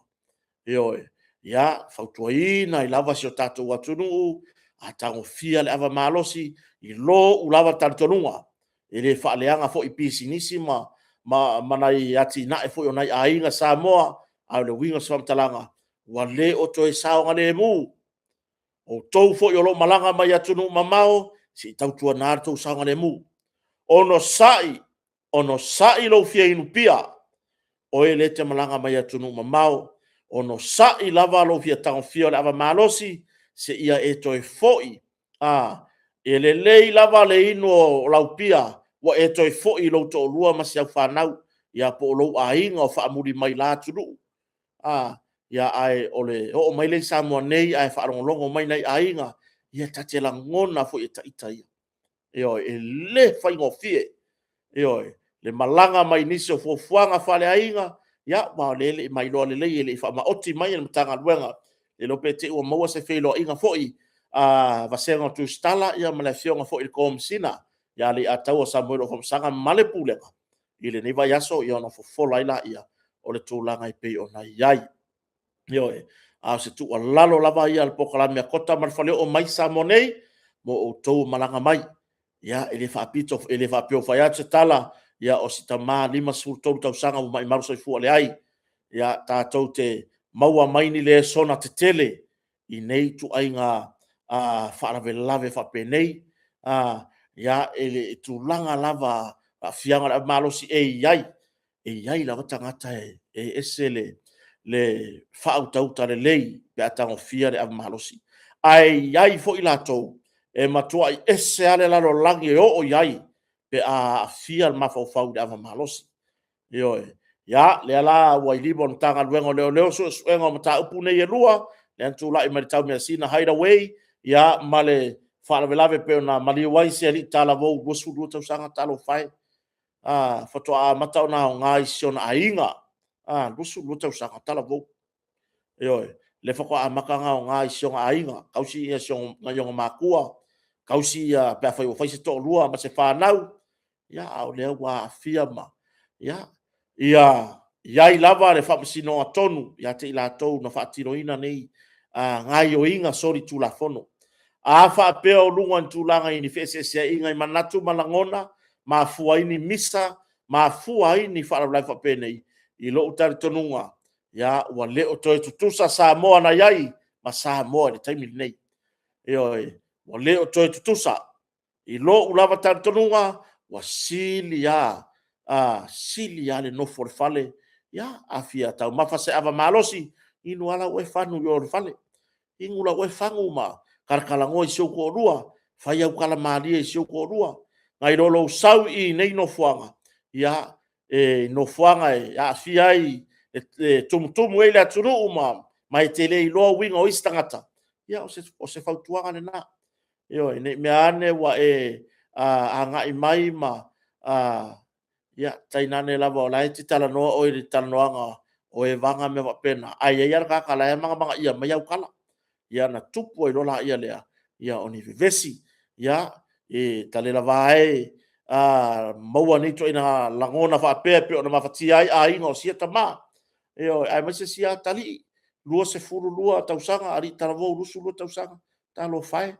Ioe. Ia fautuaina ai lava si o tatou atunuu, a tagofia le ava malosi, i lou lava talitonuga, e le faaleaga foi i pisinisi ma nai atinae foi o nai aiga Samoa, a o le uiga o se faamatalaga, ua le o toe saogalemu. O outou foi o lo o malaga mai atunuu mamao, se i tautuana lo outou saogalemu. Onosai, onosai lou fia inupia, oe lea e te malaga mai atunuu mamao, onosai lava lou fia tagofia o le ava malosi, seia e toe foi. E lelei lava le inu o lau pia ua e toe foi i lou toalua ma si au fanau, ia po o lou aiga o faamuli mai i la atunuu. Ae o le oo mai lea i Samoa nei ae faalogologo mai nai aiga, ia ta te lagona foi e ita ia. Ioe, e le faigofie, ioe, le malaga mai nisi o fuafuaga faaleaiga, aua o lea e le i mailoa lelei, e le i faamaoti mai e le Matagaluega, le iloa pe te i ua maua se feiloaiga foi a vasega o Tusitala ma le Afioga foi i le Komesina ia Leiataua Samuelu Afamasaga ma le Pulega i lenei vaiaso ona fofola ai lea o le tulaga e pei ona i ai. Ioe. A o se tuualalo lava ia a le polokalame a Kota ma le Faleoo mai Samoa nei, mo outou o malaga mai. Ia, e le faapea ua fai atu se tala, ia o si tama 53 tausaga ua maumau le soifua. Leai. Ia tatou te maua mai ni lesona tetele i nei ituaiga faalavelave faapenei. I le tulaga lava o aafiaga o le ava malosi, e i ai, e i ai lava tagata e ese le faautauta lelei pe a tagofia le ava malosi. Ae i ai foi latou e matuai ese lava le lalolagi e oo i ai pe a aafia le mafaufau i le ava malosi. Ioe. Ia, lea la ua i lima o le Matagaluega o Leoleo suesuega o mataupu nei e lua, lea na tulai mai le Taumeasina Hideaway ma le faalavelave e pei ona maliu ai si alii talavou 22 tausaga, talofa e, faatoa amata ona aoga i si ona aiga, 22 tausaga talavou. Ioe. Lea faatoa amata ona aoga i si ona aiga, tausi nai ona matua, tausi pe afai ua fai se toalua ma se fanau, a o lea ua aafia ma… Ia i ai lava le faamasinoga tonu ia te i latou na faatinoina nei gaoioiga solitulafono. A faapea o luga o ni tulaga i ni feeseeseaiga i manatu ma lagona, mafua ai ni misa, mafua ai ni faalavelave faapenei, i lou talitonuga, ua le o toe tutusa Samoa na i ai ma Samoa i le taimi lenei. Ioe, ua le o toe tutusa. I lou lava talitonuga, ua sili lava, sili lava le nofo i le fale. Ia, a fia taumafa se ava malosi, inu lava lau oe fagu i o i le fale. Inu lau oe fagu ma talatalanoa i si ou toalua, fai au tala malie i si ou toalua, nai lo lou sau i nei nofoaga, i nofoaga e aafia ai, e tumutumu ai le atunuu ma e te le iloa uiga o isi tagata. Ia, o se fautuaga lena. Ioe, ne i mea ane ua e agai mai ma… ia tainane lava o la e te talanoa oe i le talanoaga o evaga ma mea faapena, ae i ai lava le tagata o la e manamanaia mai au tala, ia ona tupu ai loa lea o ni vevesi. Ia, talelava e, a maua nei ituaiga lagona faapea e pei ona mafatia ai aiga o sia tama, ioe, aemaise sia atalii, 22 tausaga, alii talavou 22 tausaga, talofa e.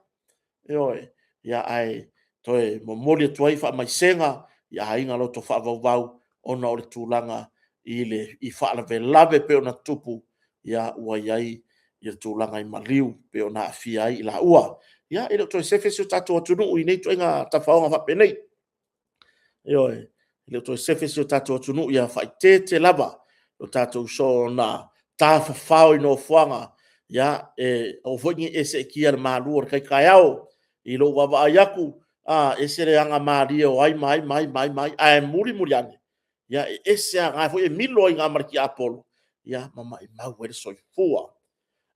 Ioe. Ae toe momoli atu ai faamaisega i aiga loto faavauvau ona o le tulaga i faalavelave e pei ona tutupu, ua i ai le tulaga i maliu e pei ona aafia ai i laua. Ia, e le o toe sefe si o tatou atunuu i nei ituaiga tafaoga faapenei. Ioe. E le o toe sefe si o tatou atunuu, ia faaeteete lava lo tatou soona tafafao i nofoaga, aua foi ne i e seetia i le malu o le tai taeao. I lou vaavaai atu, e ese le aga malie o ai ma ai ma ai, ae mulimuli ane, e ese lava, o la foi e milo ai i ina ma le tiapolo ma maumau ai le soifua.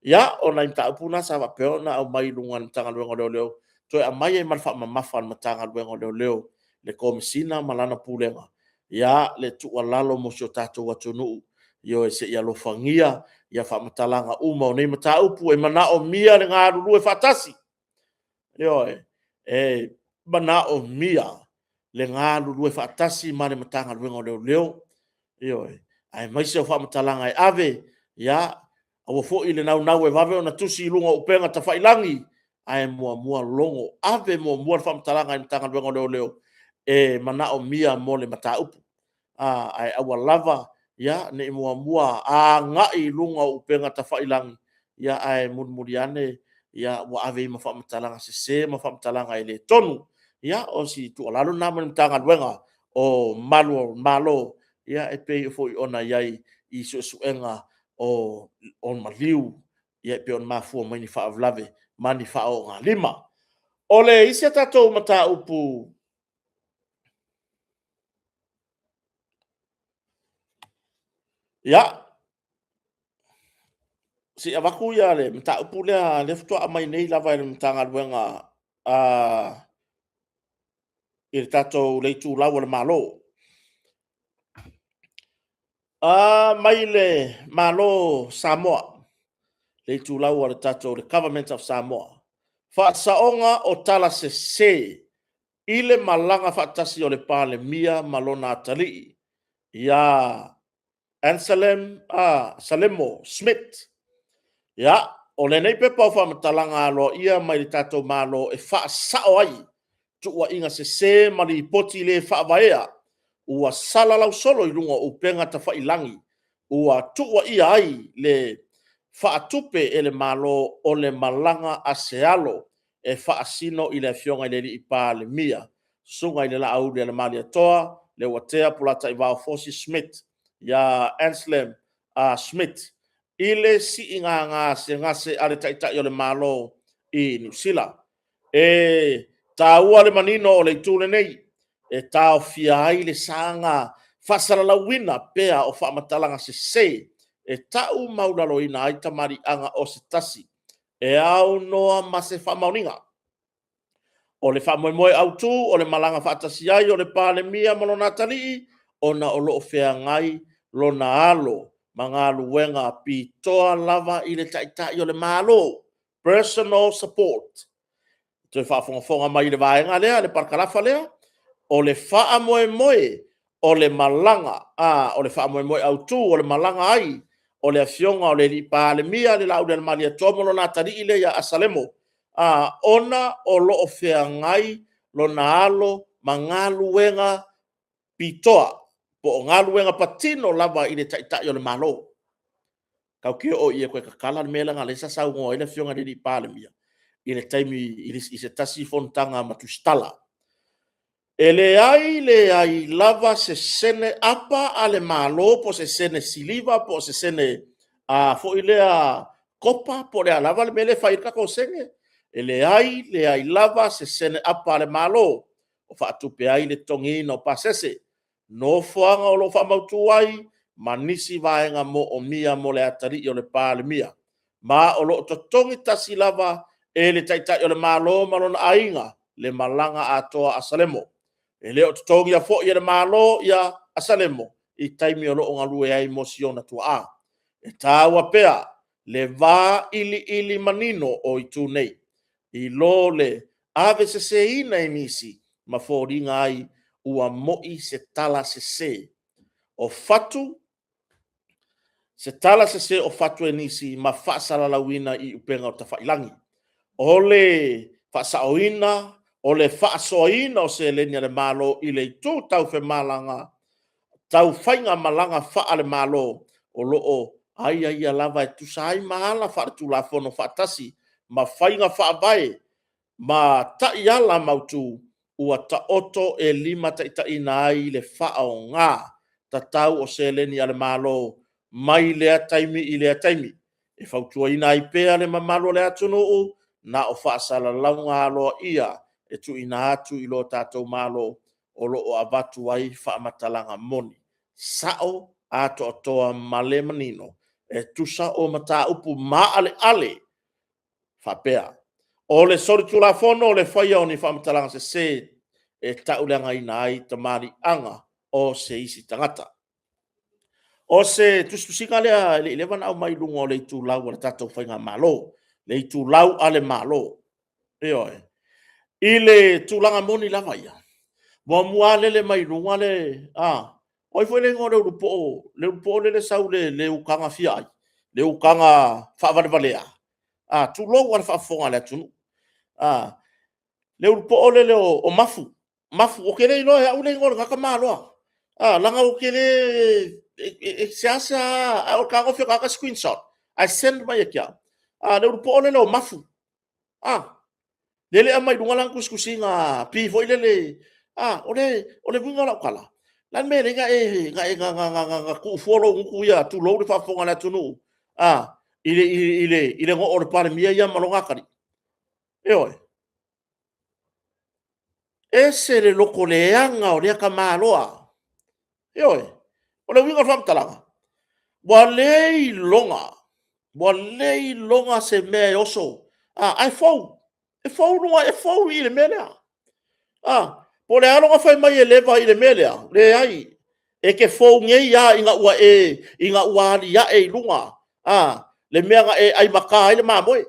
Ia, o nai mataupu na sa faapea ona aumai i luga o le Matagaluega o Leoleo, toe aumai ai ma le faamamafa a le Matagaluega o Leoleo, le Komesina ma lana Pulega, ia le tuualalo mo si o tatou atunuu, ioe, se i alofagia ia faamatalaga uma o nei mataupu, e manaomia le galulue faatasi. Ioe, e manaomia le galulue faatasi ma le Matagaluega o Leoleo, ioe, aemaise o faamatalaga e ave, ia aua foi le naunau e vave ona tusi i luga o upega tafailagi, ae muamua logo, ave muamua le faamatalaga i le Matagaluega o Leoleo e manaomia mo le mataupu. Ae aua lava ne i muamua agai i luga o upega tafailagi, ae mulimuli ane ua ave ai ma faamatalaga sese ma faamatalaga e le tonu. Ia, o si tuualalo lena mai le Matagaluega o Malu o Malo, e pei foi ona i ai i suesuega o maliu e pei ona mafua mai ni faalavelave ma ni faoogalima. O le isi a tatou mataupu, ia, se i avatu le mataupu lea faatoa aumai nei lava e le Matagaluega i le tatou itulau o le Malo. Mai le Malo o Samoa, le itulau a le tatou Government of Samoa. Faasaoga o tala sese i le malaga faatasi o le Palemia ma lona atalii ia Anselm Salemo Smith. Ia, o lenei pepa o faamatalaga aloaia mai le tatou Malo e faasao ai tuuaiga sese ma lipoti le faavaea ua salalau solo i luga o upega tafailagi ua tuuaia ai le faatupe e le Malo o le malaga a se alo e faasino i le Afioga i le Palemia, Susuga i le Laaulialemalietoa Leuatea Polataivao Fosi Smith ia Anselm Smith i le siiga gasegase a le Taitai o le Malo i Niu Sila. E taua le manino o le itu lenei, e taofia ai le saga faasalalauina pea o faamatalaga sese e tau maualaloina ai tamaliiaga o se tasi, e aunoa ma se faamaoniga. O le faamoemoe autu o le malaga faatasi ai o le Palemia ma lona atalii, ona o lo o feagai lona alo ma galuega pitoa lava i le Taitai o le Malo, personal support. Toe faafogafoga mai i le vaega lea, le parakalafa lea. O le faamoemoe o le malaga, o le faamoemoe autu o le malaga ai o le Afioga i le Palemia le Laaulialemalietoa ma lona atalii lea ia Asalemo, ona o lo o feagai lona alo ma galuega pitoa, po o galuega patino lava i le Taitai o le Malo. Tatou te o i i e toe tatala le mea lea, leaga o lea sa saunoa ai le Afioga i le Palemia i le taimi i se tasi fonotaga ma Tusitala. E leai leai lava se sene apa a le Malo po o se sene siliva po o se sene foi lea kopa po o le a lava le mea lea e fai ai le tatou sene. E leai leai lava se sene apa a le Malo o faatupe ai le totogiina o pasese, nofoaga o lo o faamautu ai, ma nisi vaega moomia mo le atalii o le Palemia. Ma o lo o totogi tasi lava e le Taitai o le Malo ma lona aiga le malaga atoa a Asalemo. E le o totogia foi e le Malo ia Asalemo i taimi o lo o galue ai mo si ona tuaa. E taua pea le vailiili manino o itu nei, i lo le aveseseina e nisi ma foliga ai ua moi se tala sese o fatu, se tala sese o fatu e nisi ma faasalalauina i upega tafailagi. O le faasaoina o le faasoaina o seleni a le Malo i le itu tau faigamalaga faale-Malo, o lo o aiaia lava e tusa ai ma ala faale-Tulafono faatasi ma faiga faavae ma taiala mautu ua taoto e limataitaiina ai le faaaoga tatau o seleni a le Malo mai lea taimi i lea taimi. E fautuaina ai pea le mamalu o le atunuu, na o faasalalauga aloaia e tuuina atu i lo tatou Malo o lo o avatu ai faamatalaga moni, sao, atoatoa ma le manino. E tusa o mataupu maaleale faapea, o le solitulafono o le faia o ni faamatalaga sese e tauleagaina ai tamaliiaga o se isi tagata. O se tusitusiga lea e le i leva ona aumai i luga o le itulau a le tatou Faigamalo, le itulau a le Malo. Ioe. I le tulaga moni lava ia, muamua lava lele mai luga le... o ai foi le igoa o le ulupo, le ulupo lea e sau i le ukaga fia ai, le ukaga faavalevalea, tulou lava le faafofoga a le atunuu. Le ulupoo lele o Mafu, Mafu, ou te le iloa e au le igoa o lena tamaloa, leaga ou te le... e seasea lava, ae ou fetagofi e ata screenshot ae send mai ia te au. Le ulupoo lele o Mafu, lele e aumai i luga lana tusitusiga pei foi lele... o le uiga o lau tala, o le a le mea e ala ai ona tuu fua lou gutu ia, tulou le faafofoga a le atunuu, i le goo o le Palemia ia ma lona atalii? Ioe. E ese le lotoleaga o lea tamaloa. Ioe. O le uiga o le faamatalaga, ua le iloga, ua le iloga se mea e oso, ae fou, e fou luga, e fou i i le mea lea. Po o le a lona fai mai e leva i le mea lea, leai, e te fou nei lava ina ua aliae i luga le mea na e aimata ai le mamoe.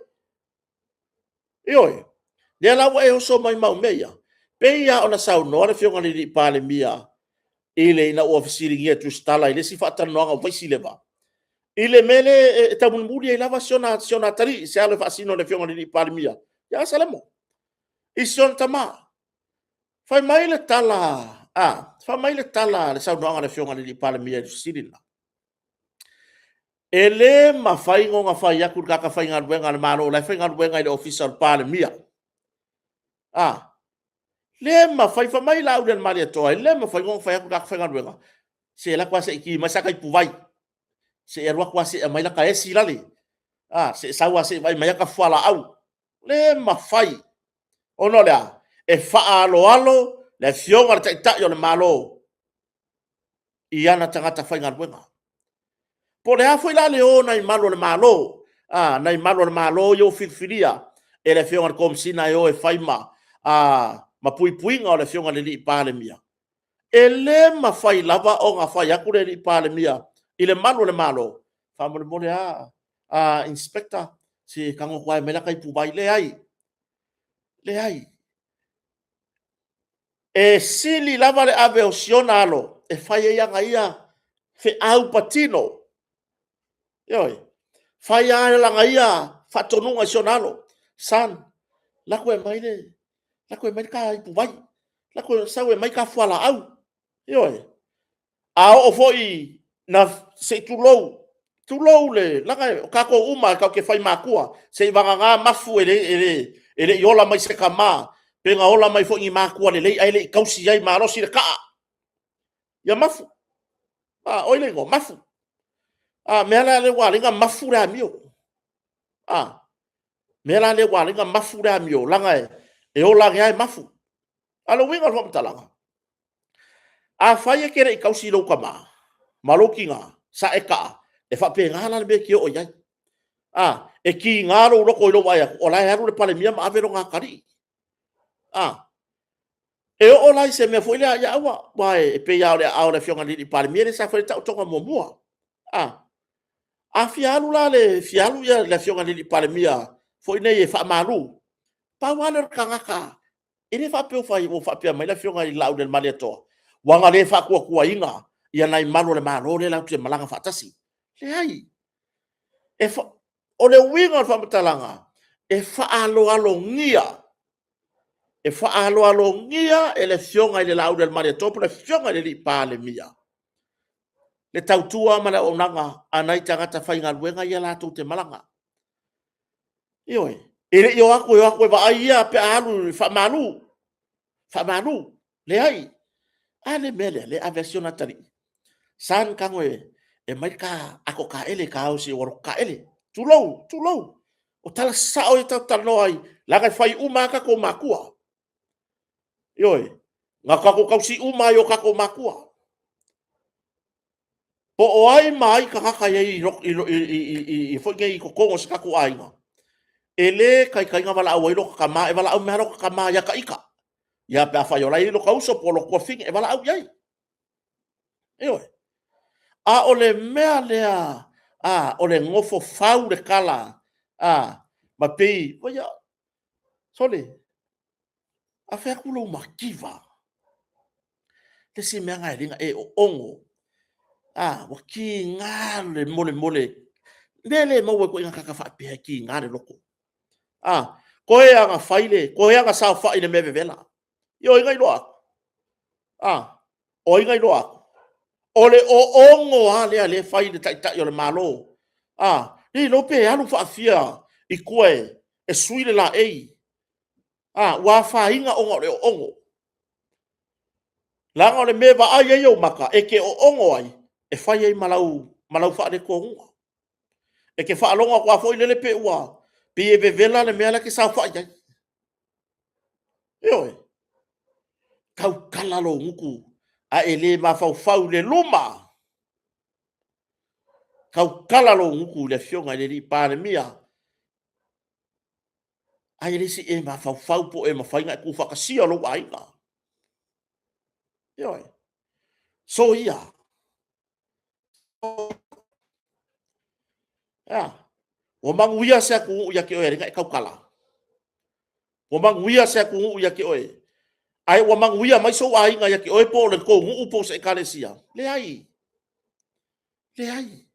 Ioe. O lea la ua e oso mai ma au mea ia, pei lava ona saunoa le Afioga i le Palemia ina ua fesiligia e Tusitala i le isi faatalanoaga ua fai si leva, i le mea lea e taumulimuli ai lava si ona atalii i se alo e faasino i le Afioga i le Palemia ia Salemo i si ona tama. Fai mai le tala, fai mai le tala a le saunoaga a le Afioga i le Palemia i le fesili lena, e le mafai ona fai atu i le tagata faigaluega a le Malo o la e faigaluega i le Ofisa o le Palemia, le mafai. Fai mai Laaulialemalietoa, e le mafai ona fai atu i le tagata faigaluega, se alu atu lava se i ki mai sata ipuvai, se i alu atu lava se i aumai lata esi lale, se i sau lava se i vaai mai ata fualaau. Le mafai, ona o le a? E faaaloalo le Afioga i le Taitai o le Malo i ana tagata faigaluega. Po o le a foi la le o o nai malu o le Malo, nai malu o le Malo ia ua filifilia e le Afioga i le Komesina e o e fai ma puipuiga o le Afioga i le Palemia, e le mafai lava ona fai atu le Palemia i le malu o le Malo, faamolemole lava inspector, se i tago atu lava e aumai lata ipuvai. Leai, leai. E sili lava le ave o si ona alo e fai ai ana ia feau patino, ioe, fai lava lana ia faatonuga i si ona alo, son, alu atu e aumai le ta ipuvai, alu atu sau e aumai ta fualaau. Ioe. A oo foi ina, se i tulou, tulou, leaga o tatou uma lava tatou te fai matua, seivagana mafu e le i ola mai i se tama, pe na ola mai foi i ni matua lelei ae le i tausi ai malosi le taa ia mafu. O ai le igoa? Mafu. O le mea la lea ua ala ai ona mafu le amio. O le mea la lea ua ala ai ona mafu le amio, leaga e ola ane lava e mafu. A o le uiga o le faamatalaga, afai e te le i tausi i lou tama ma lou tina sa e taa, e faapena la le mea e te oo i ai. E tiga lou loto i lou vaai atu o la e alu le Palemia ma ave lona atalii. E oo la i se mea foi lea, ia aua, aua e pei lava o le aao o le Afioga i le Palemia lea sa fai ai le taotoga muamua. A fia alu la le Afioga i le Palemia foi nei e faamalu, pau lava lea o le tagata, e le faapea ua faapea mai le Afioga ia Laaulialemalietoa, ua na le faatuatuaina ia nai malu o le Malo lea latou te malaga faatasi. Leai. O le uiga o le faamatalaga, e faaaloalogia, e faaaloalogia e le Afioga ia Laaulialemalietoa po o le Afioga i le Palemia le tautua ma le auaunaga a nai tagata faigaluega ia latou te malaga. Ioe. E le i o atu e o atu e vaai ia pe a alu e faamalu, faamalu. Leai. A le mea lea, o lea e ave lava si ona atalii, son tago e aumai le ta ato taele e ta o se i ou alu atu taele. Tulou, tulou. O tala sasao ia tatou te talanoa ai, leaga e fai uma lava tatou matua. Ioe. Na tatou tausi uma lava i o tatou matua. Po o ai ma ai tagata i ai i foi nei i totonu o se tatou aiga, e le taitai ona valaau ai lota tama, e valaau mai lava lota tama ia ita. Ia pe afai o la e i ai lota uso po o lota tuafafine, e valaau i ai. Ioe. A o le mea lea o le nofo fau le tala ma pei, ia, sole, a fai atu lou mativa, le isi mea lena e ala ai ona e oogo, ua tiga le molemole, mea e le maua e ituaiga tagata faapea e tiga le loto. Toe lava ina fai le, toe lava ina saofai i le mea vevela. Ia o ai na iloa atu? A, o ai na iloa atu? O le oogo lava lea o lea e fai i le Taitai o le Malo, a, le iloa pe alu faafia i tua e sui le laei, a, ua afaina ona o le oogo. Leaga o le mea e vaai ai ou maka, e te oogo ai, e fai ai ma lau faaletonuga. E te faalogo atu lava foi lele pei ua pei e vevela le mea la e te saofai ai. Ioe. Tautala lou gutu ae e le mafaufau i le luma. Tautala lou gutu i le Afioga i le Palemia, ai e le se i e mafaufau po o e mafai ona e tuufaatasia lou aiga. Ioe. Soia. Ea, ua manuia se atunuu ia te oe e ala ai ona e tautala? Ua manuia se atunuu ia te oe? Ae ua manuia mai sou aiga ia te oe po o le tou nuu po o se ekalesia? Leai, leai.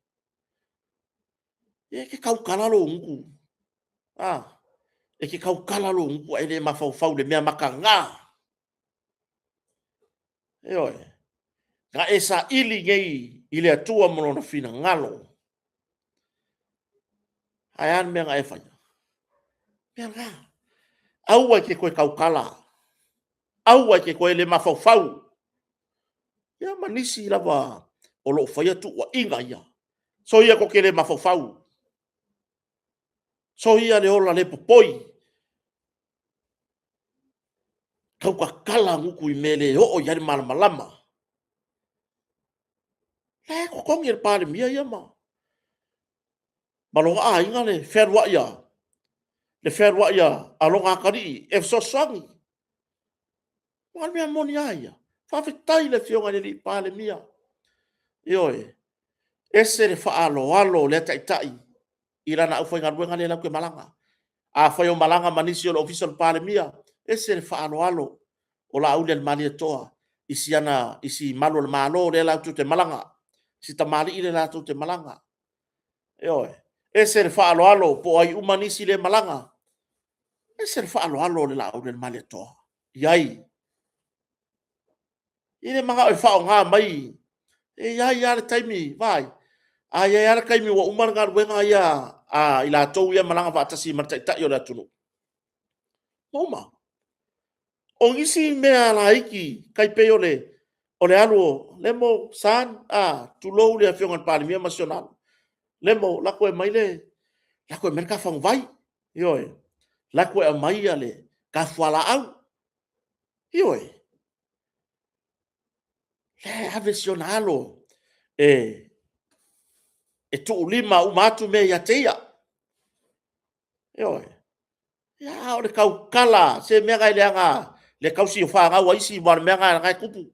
E te tautala lou gutu, a, e te tautala lou gutu ae le mafaufau i le mea mataga. Ioe. Na e saili nei i le Atua ma lona finagalo. Ae a le mea na e faia? Mea lena. Aua e te toe tautala. Aua e te toe le mafaufau. Ia ma nisi lava o lo o faia tuuaiga ia. Soia tou te le mafaufau. Soia le ola le popoi. Tautatala gutu i mea e le oo i ai le malamalama. La e totogi e le Palemia ia ma lona aiga le fealuai a le fealuai a lona atalii e fesoasoani. O le mea moni lava ia. Faafetai i le Afioga i le Palemia. Ioe. Ese le faaaloalo o lea taitai i lana aufaigaluega lea latou te malaga. Afai o malaga ma nisi o le Ofisa o le Palemia, ese le faaaloalo o Laaulialemalietoa i si malu o le Malo lea latou te malaga, si tamalii lea latou te malaga. Ioe. Ese le faaaloalo po o ai uma nisi lea e malaga. Ese le faaaloalo o le Laaulialemalietoa i ai. E le manao e faaaoga mai, e i ai lava le taimi, vaai, a i ai lava le taimi ua uma le galuega ia a i latou ia e malaga faatasi ma le Taitai o le atunuu, ua uma. O nisi mea laiti, tai pei o le alu o Lemo, son, tulou le Afioga i le Palemia ma si ona alo, Lemo, lako e aumai le ta faguvai, ioe, lako e aumai le ta fualaau. Ioe. O la e ave si ona alo e tuulima uma atu mea ia te ia. Ioe. A o le tautala, se mea na e leaga le tausi o fanau a isi, aua o le mea lena e tupu.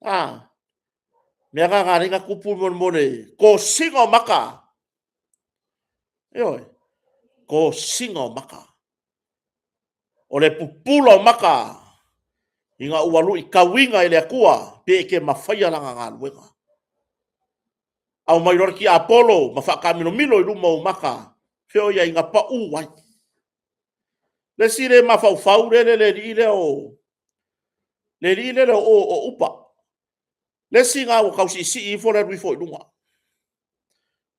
A, mea lena na ala ai ona tupu mo le tosina o maka. Ioe, tosina o maka. O le pupula o maka ina ua luitauina e le Atua pe e te mafaia lana galuega. Aumai loa le tiapolo ma faataamilomilo i luma o ou maka, feoaiga pau ai. Le isi le mafaufau le alii lea o le alii lea o Upa. Le isi lena ua tau siisii ifo le alu ifo i luga.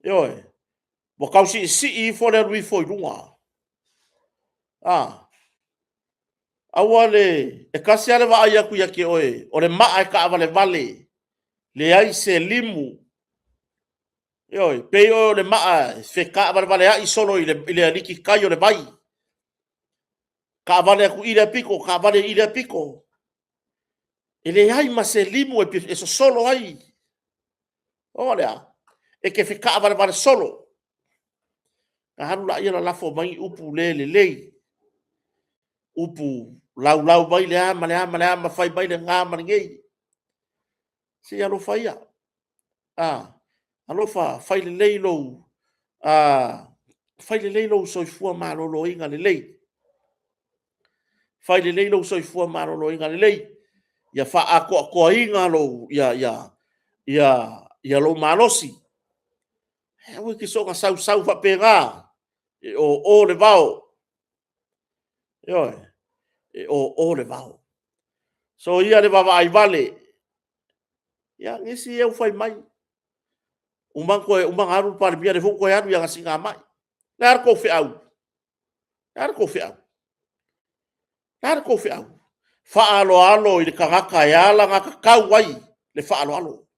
Ioe. Ua tau siisii ifo le alu ifo i luga. A, aua le, e tasi lava le vaai atu ia te oe, o le maa e taavalevale, leai se limu. Ioe, pei oe o le maa e fetaavalevaleai solo i le alititai o le vai. Taavale atu i lea pito, taavale i lea pito. E leai ma se limu e sosolo ai. O le a? E te fetaavalevale solo. Na alu lea lalafo mai upu le lelei, upu laulau mai le a ma le a ma le a ma fai mai lena ma lenei. Se i alofa ia, alofa fai lelei lou soifua maloloina lelei. Fai lelei lou soifua maloloina lelei, ia faaatoatoaina lou malosi. Aua e te soona sausau faapena, e o o le vao. Ioe, e o o le vao. Soia le vaavaai vale i nisi ia ua fai mai, uma ona alu le Palemia, o lea foi ua toe alu i ana siigamai. O le a la outou feau? O le a la outou feau? O le a la outou feau? Faaaloalo i le tagata e alagatatau ai le faaaloalo.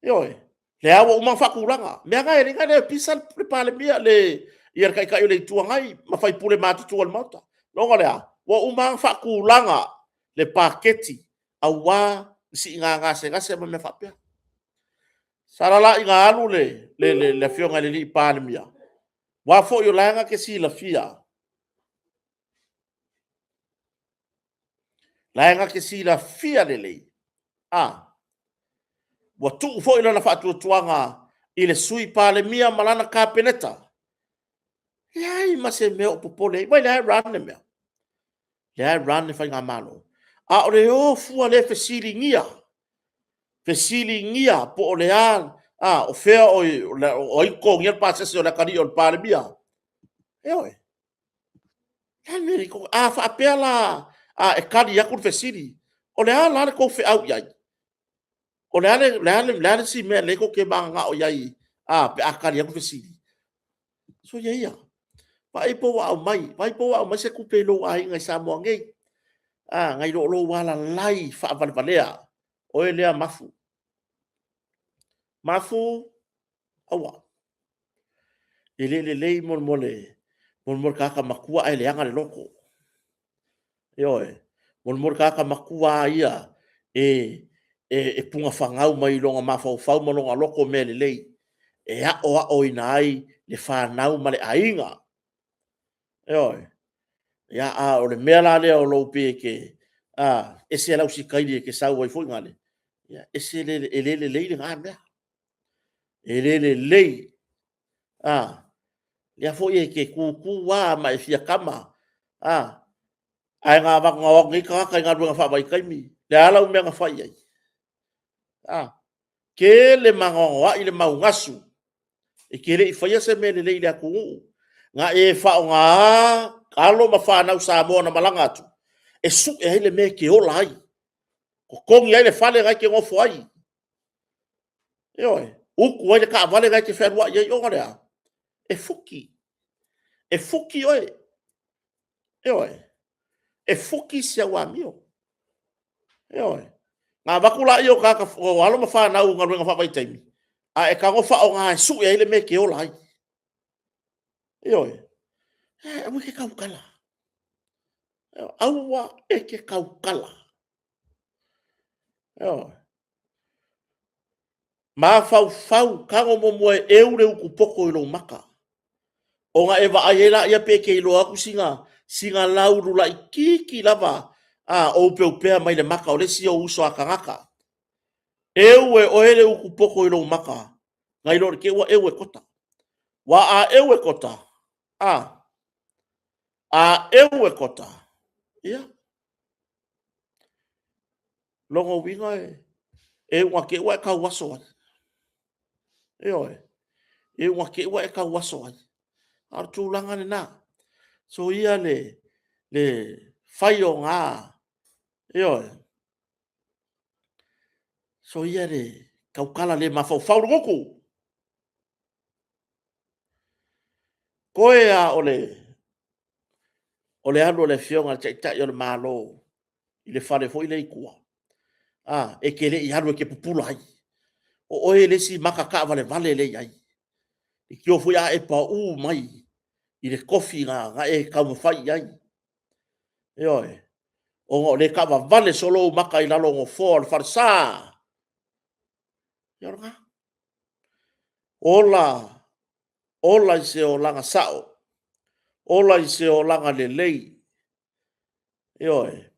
Ioe, o lea ua uma ona faatulaga. O le mea lena e ala ai ona le pisa le Palemia, le Taitai o le Itu Agai ma sui usufono matutua o le Maota. Ona o le a? Ua uma ona faatulaga le paketi aua siiga gasegase ma mea faapea. Sala la ina alu le Afioga i le Palemia, aua foi o la e na te silafia, o la e na te silafia lelei, ua tuu foi lana faatuatuaga i le Sui Palemia ma lana Kapeneta. E leai ma se mea o popole ai, vaai o lea e run le mea. O lea e run le Faigamalo. A o le o fua le fesiligia, fesiligia po o le a, o fea o ai e totogia le pasese o le atalii o le Palemia. Ioe. A faapea la e tali atu le fesili, o le a la le tou feau i ai? O le a le isi mea o lea tou te mananao i ai pe a tali atu fesili? Soia ia, vaai po o ua aumai se tupe i lou aiga i Samoa nei, nai lo lou alalai faavalevalea, oe lea Mafu. Mafu, aua, e le lelei le tagata matua ae leaga le loto. Ioe, mo le tagata matua lava ia e punafanau mai lona mafaufau ma lona loto mea lelei e aoaoina ai le fanau ma le aiga. Ioe. A o le mea la lea o lou pei e te… ese lau sitaili e te sau ai foi lale, e le lelei lena mea. E le lelei. O lea foi e te tutu lava ma e fia tama, ae na o atu nei tagata i galuega faavaitaimi. O le a lau mea na fai i ai? Tele ma anoanoai le mau gasu e te le i faia se mea lelei i le atunuu. Na e faaaogaina alo ma fanau Samoa na malaga atu e sue ai le mea e te ola ai, totogi ai le fale la e te nofo ai, ioe, utu ai le taavale la e te fealuai ai. Ona o le a? E fuki, e fuki oe, ioe, e fuki si au amio. Ioe. Ona avatu lea o alo ma fanau i galuega faavaitaimi, ae e tago faaaoga e sue ai le mea e te ola ai. Ioe. Aua e te tautala, aua e te tautala. Ioe. Mafaufau, tago muamua e eu le utu poto i lou mata, ona e vaai ai lea pe e te iloa atu sina laulu laitiiti lava o opeopea mai le mata o le isi ou uso a tagata. Eu e oe le utu poto i lou mata, nai lo le te i ua eu e kota. Aua a eu e kota, a, a eu e kota, ia, lona uiga e ua te i ua e tauaso ai. Ioe, e ua te i ua e tauaso ai. A o le tulaga lena. Soia le fai o na, ioe, soia le tautala le mafaufau le gutu. Toe lava o le alu o le Afioga i le Taitai o le Malo i le fale foi lea i tua, a, e te le i alu e te pupula ai. O oe le isi mata taavalevale lea e i ai. Leitioa foi a e pau mai i le tofi na e taumafai i ai. Ioe. Ona o lea e taavavale solo ou mata i lalo o nofoa o le falesa. Ia o lena. Ola, ola i se olaga sao, ola i se olaga lelei. Ioe.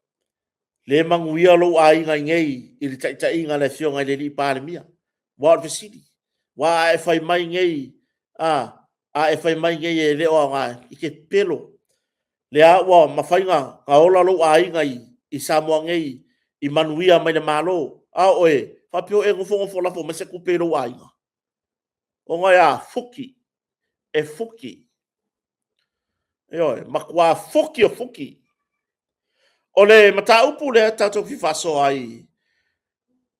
Le manuia lou aiga i nei i le taitaiga a le Afioga i le Palemia. Aua o le fesili, aua a e fai mai nei, a, a e fai mai nei e le o aoga, e te pepelo. Lea ua mafai ona ola lou aiga i Samoa nei i manuia mai le Malo, a o oe, faapea o e nofonofo lafo mai se tupe i lou aiga? Ona e a? Fuki, e fuki. Ioe, matua fuki o fuki. O le mataupu lea tatou fia faasoa ai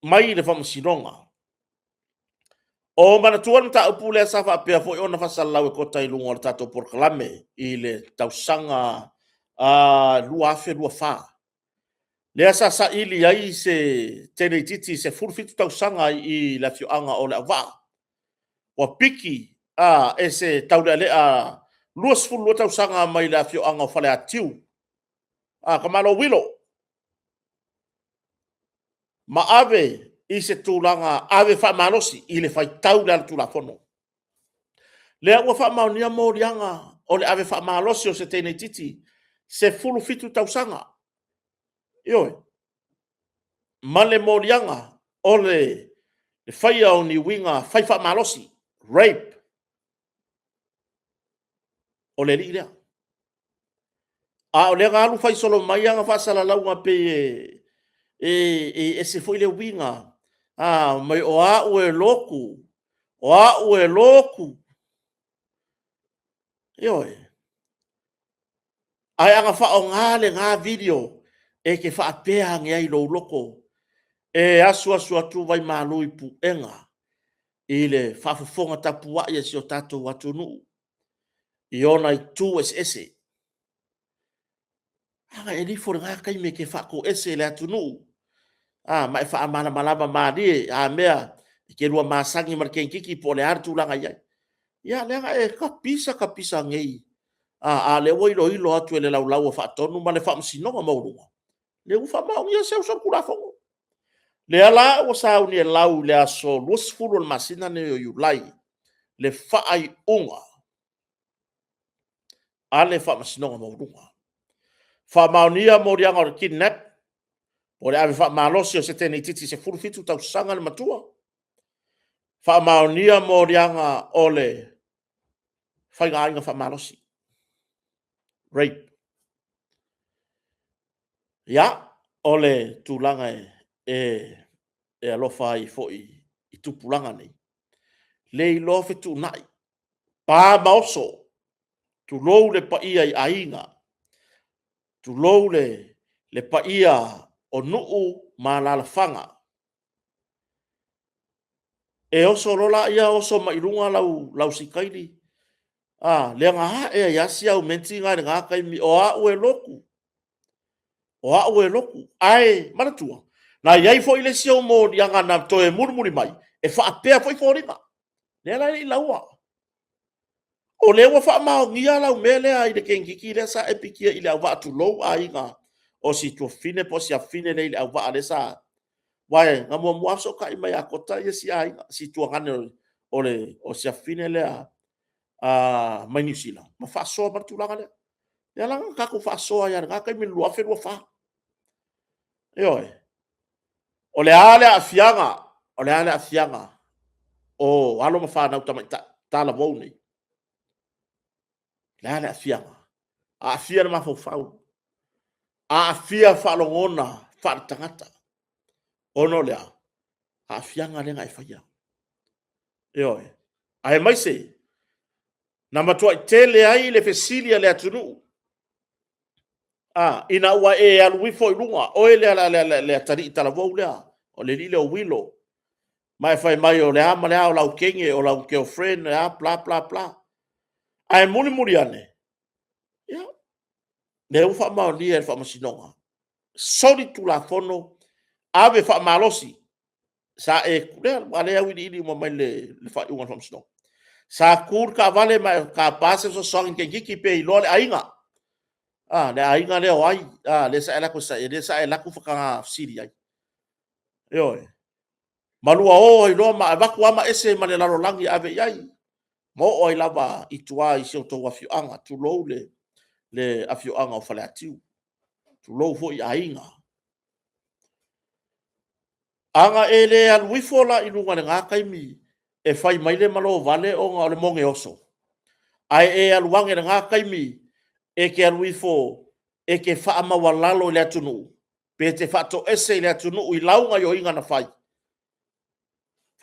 mai le faamasinoga. O manatua le mataupu lea sa faapea foi ona faasalalau e Kota i luga o le tatou polokalame i le tausaga 2024. Lea sa saili ai se teine itiiti 17 tausaga i le afioaga o Leauvaa. Ua piki e se taulealea 22 tausaga mai le afioaga o Faleatiu, tamaloa Uilo, ma ave i se tulaga ave faamalosi i le faitau i le ala tulafono. Lea ua faamaonia moliaga o le ave faamalosi o se teine itiiti 17 tausaga. Ioe. Ma le moliaga o le faia o ni uiga fai faamalosi, rape. O le alii lea. A o lea na alu fai solo mai ana faasalalauga pei e ese foi le uiga. Fai mai o au e lotu, o au e lotu. Ioe. Ae a na faaaoga lena video e te faapea ane ai i lou loto, e asuasu atu vai malu i puega i le faafofoga tapuai a si o tatou atunuu i ona itu eseese. A e alu ifo i lena taimi e te faatoese i le atunuu, a, ma e faamalamalama malie, a mea e te lua masani ma le teineitiiti po o le a le tulaga e i ai. Ia lea na e tapisa tapisa nei, a o lea ua iloilo atu e le Laulau a Faatonu ma le Faamasinoga Maualuga, lea ua faamaonia si au solitulafono. Lea la ua sauni e lau i le aso 20 o le masina lenei o Iulai le faaiuga a le Faamasinoga Maualuga. Faamaonia moliaga o le kidnap, o le ave faamalosi o se teine itiiti 17 tausaga le matua, faamaonia moliaga o le faiga aiga faamalosi, rape. Ia, o le tulaga e alofa ai foi i tupulaga nei, le iloa fetuunai, pa ma oso, tulou le paia i aiga, tulou le paia o nuu ma alaalafaga. E oso loa lea oso mai luga lau sikaili, a, lea na ae ai lava si au menti lena i lena taimi, o au e lotu, o au e lotu. Ae manatua, na i ai foi le isi ou moliaga na toe mulimuli mai, e faapea foi foliga. Lea la e le i laua. O lea ua faamaonia lau mea lea i le teineitiiti lea sa e pikia i Leauvaa, tulou aiga o si tuafafine po o si afafine lea i Leauvaa lea sa... Aua na muamua lava fesootai mai ia Kota ia si aiga, si tuagane o si afafine lea mai Niu Sila ma faasoa mai le tulaga lea. Lea la na tatou faasoa ai lava i lena taimi i le 2024. Ioe. O le a le aafiaga? O le a le aafiaga o alo ma fanau tamaitai talavou nei? O le a le aafiaga? Aafia le mafaufau, aafia faalogona faaletagata, ona o le a? Aafiaga lea na e faia. Ioe. Aemaise, na matuai tele ai le fesili a le atunuu, ina ua e alu ifo i luga, oe lea le atalii talavou lea, o le alii lea o Uilo, ma e fai mai o le a ma le a o lau teine, o lau girlfriend, e a bla bla bla. Ae mulimuli ane, ia, lea ua faamaonia e le Faamasinoga, soli Tulafono, ave faamalosi. Sa e, lea ua auiliili uma mai le faaiuga a le Faamasinoga. Sa tu le taavale ma e tapa se fesoasoani i le teineitiiti pe iloa le aiga, le aiga lea o ai, lea sa e alu atu faatoga fesili ai. Ioe. Ma lua o ai loa ma avatu lava ma ese ma le lalolagi e ave i ai, ma oo ai lava i tua i si o outou afioaga, tulou le afioaga o Faleatiu, tulou foi aiga. A na e le alu ifo la i luga i lena taimi e fai mai le malovale ona o le moneoso, ae e alu ane i lena taimi e te alu ifo e te faamaualalo i le atunuu, pe te faatoese i le atunuu i lau gaoioiga na fai,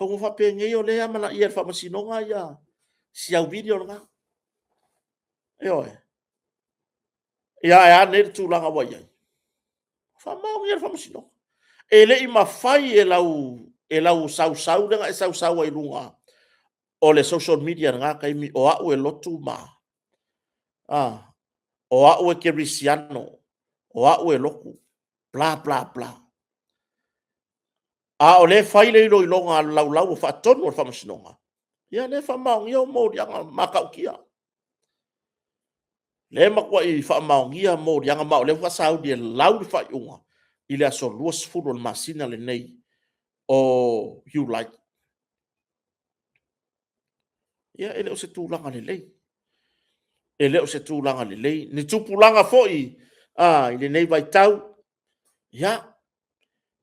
semeamanu faapenei o lea e amanaia e le Faamasinoga ia si au video lena. Ioe. Ia ae a nei le tulaga ua i ai? Faamaonia e le Faamasinoga. E le i mafai e lau sausau lea na e sausau ai i luga o le social media i lena taimi, o au e lotu ma... o au e kerisiano, o au e lotu, bla bla bla. A o lea e fai le iloiloga a le Laulau a Faatonu a le Faamasinoga, ia lea e faamaonia ou moliaga matautia. Lea e matuai faamaonia moliaga, ma o lea faatoa sauni e lau le faaiuga i le aso 20 o le masina lenei o Iulai. Ia e le o se tulaga lelei, e le o se tulaga lelei ni tupulaga foi i lenei vaitau, ia,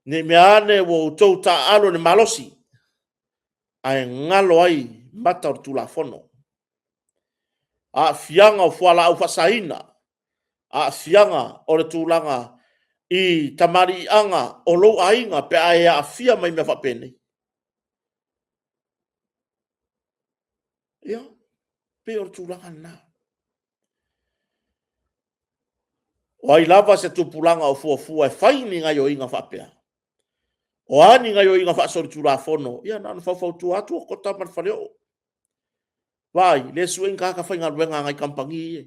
ne i mea ane ua outou taaalo i le malosi, ae galo ai mata o le Tulafono. Aafiaga o fualaau faasaina, aafiaga o le tulaga i tamaliiaga o lou aiga pe a e aafia mai i mea faapenei. Ia, pei o le tulaga lena. O ai lava se tupulaga o fuafua e fai ni gaoioiga faapea, o a ni gaoioiga faasolitulafono, ia na ona faufautua atu, okota ma le faleoo. Vaai, le sue ni tagata faigaluega a nai kamupani ia.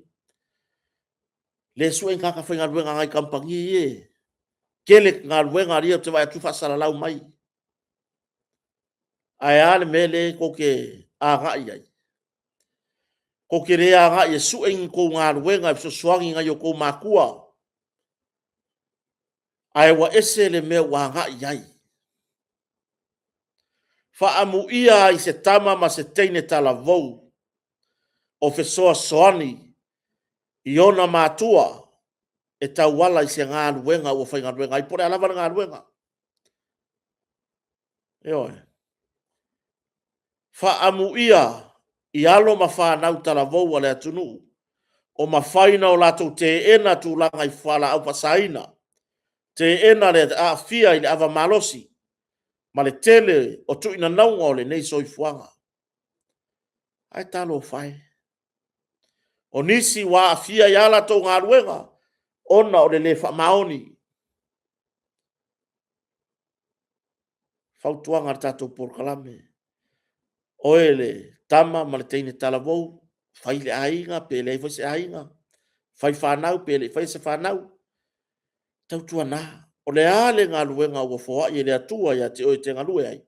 Le sue ni tagata faigaluega a nai kamupani ia e tele galuega a ia ou te vaai atu e faasalalau mai. Ae a le mea lea tou te agai i ai? Tou te le agai e sue ni tou galuega e fesoasoani i nai o outou matua, ae ua ese le mea ua agai i ai. Faaamuia ai se tama ma se teine talavou o fesoasoani i ona matua e tauala i se galuega ua faigaluega ai, po o le a lava le galuega. Ioe. Faaamuia i alo ma fanau talavou a le atunuu o mafai ona latou teena tulaga i fualaau faasaina, teena le aafia i le ava malosi ma le tele o tuinanauga o lenei soifuaga. Ae talofa e, o nisi ua aafia i a latou galuega ona o le le faamaoni. Fautuaga a le tatou polokalame, oe le tama ma le teine talavou, fai le aiga pe leai foi se aiga, fai fanau pe le i faia se fanau, tautuana, o le a le galuega ua foai e le Atua ia te oe e te galue ai,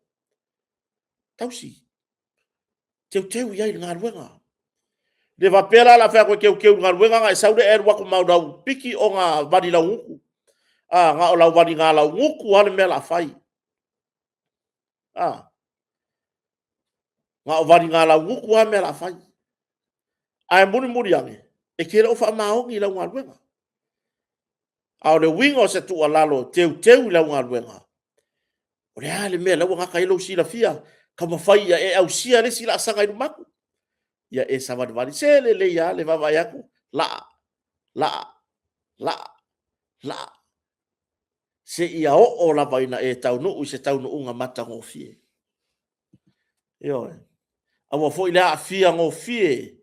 tausi, teuteu i ai i le galuega. E le faapea la o le a fai atu e teuteu i le galuega ona e sau lea e alu atu ma lau piki ona vali laugutu, na o lau valiga laugutu lava le mea o le a fai. Na o valiga laugutu lava mea o le a fai. Ae mulimuli ane, e te le o faamaoni i lau galuega. A o le uiga o se tuualalo e teuteu i lau galuega, o le a le mea o la e ua gata ai lou silafia, taumafai ia e ausia le isi laasaga i luma atu. Ia e savalivali, se lelei lava le vaavaai atu, laa, laa, laa, laa, seia oo lava ina e taunuu i se taunuuga matagofie. Ioe. Aua foi le aafia gofie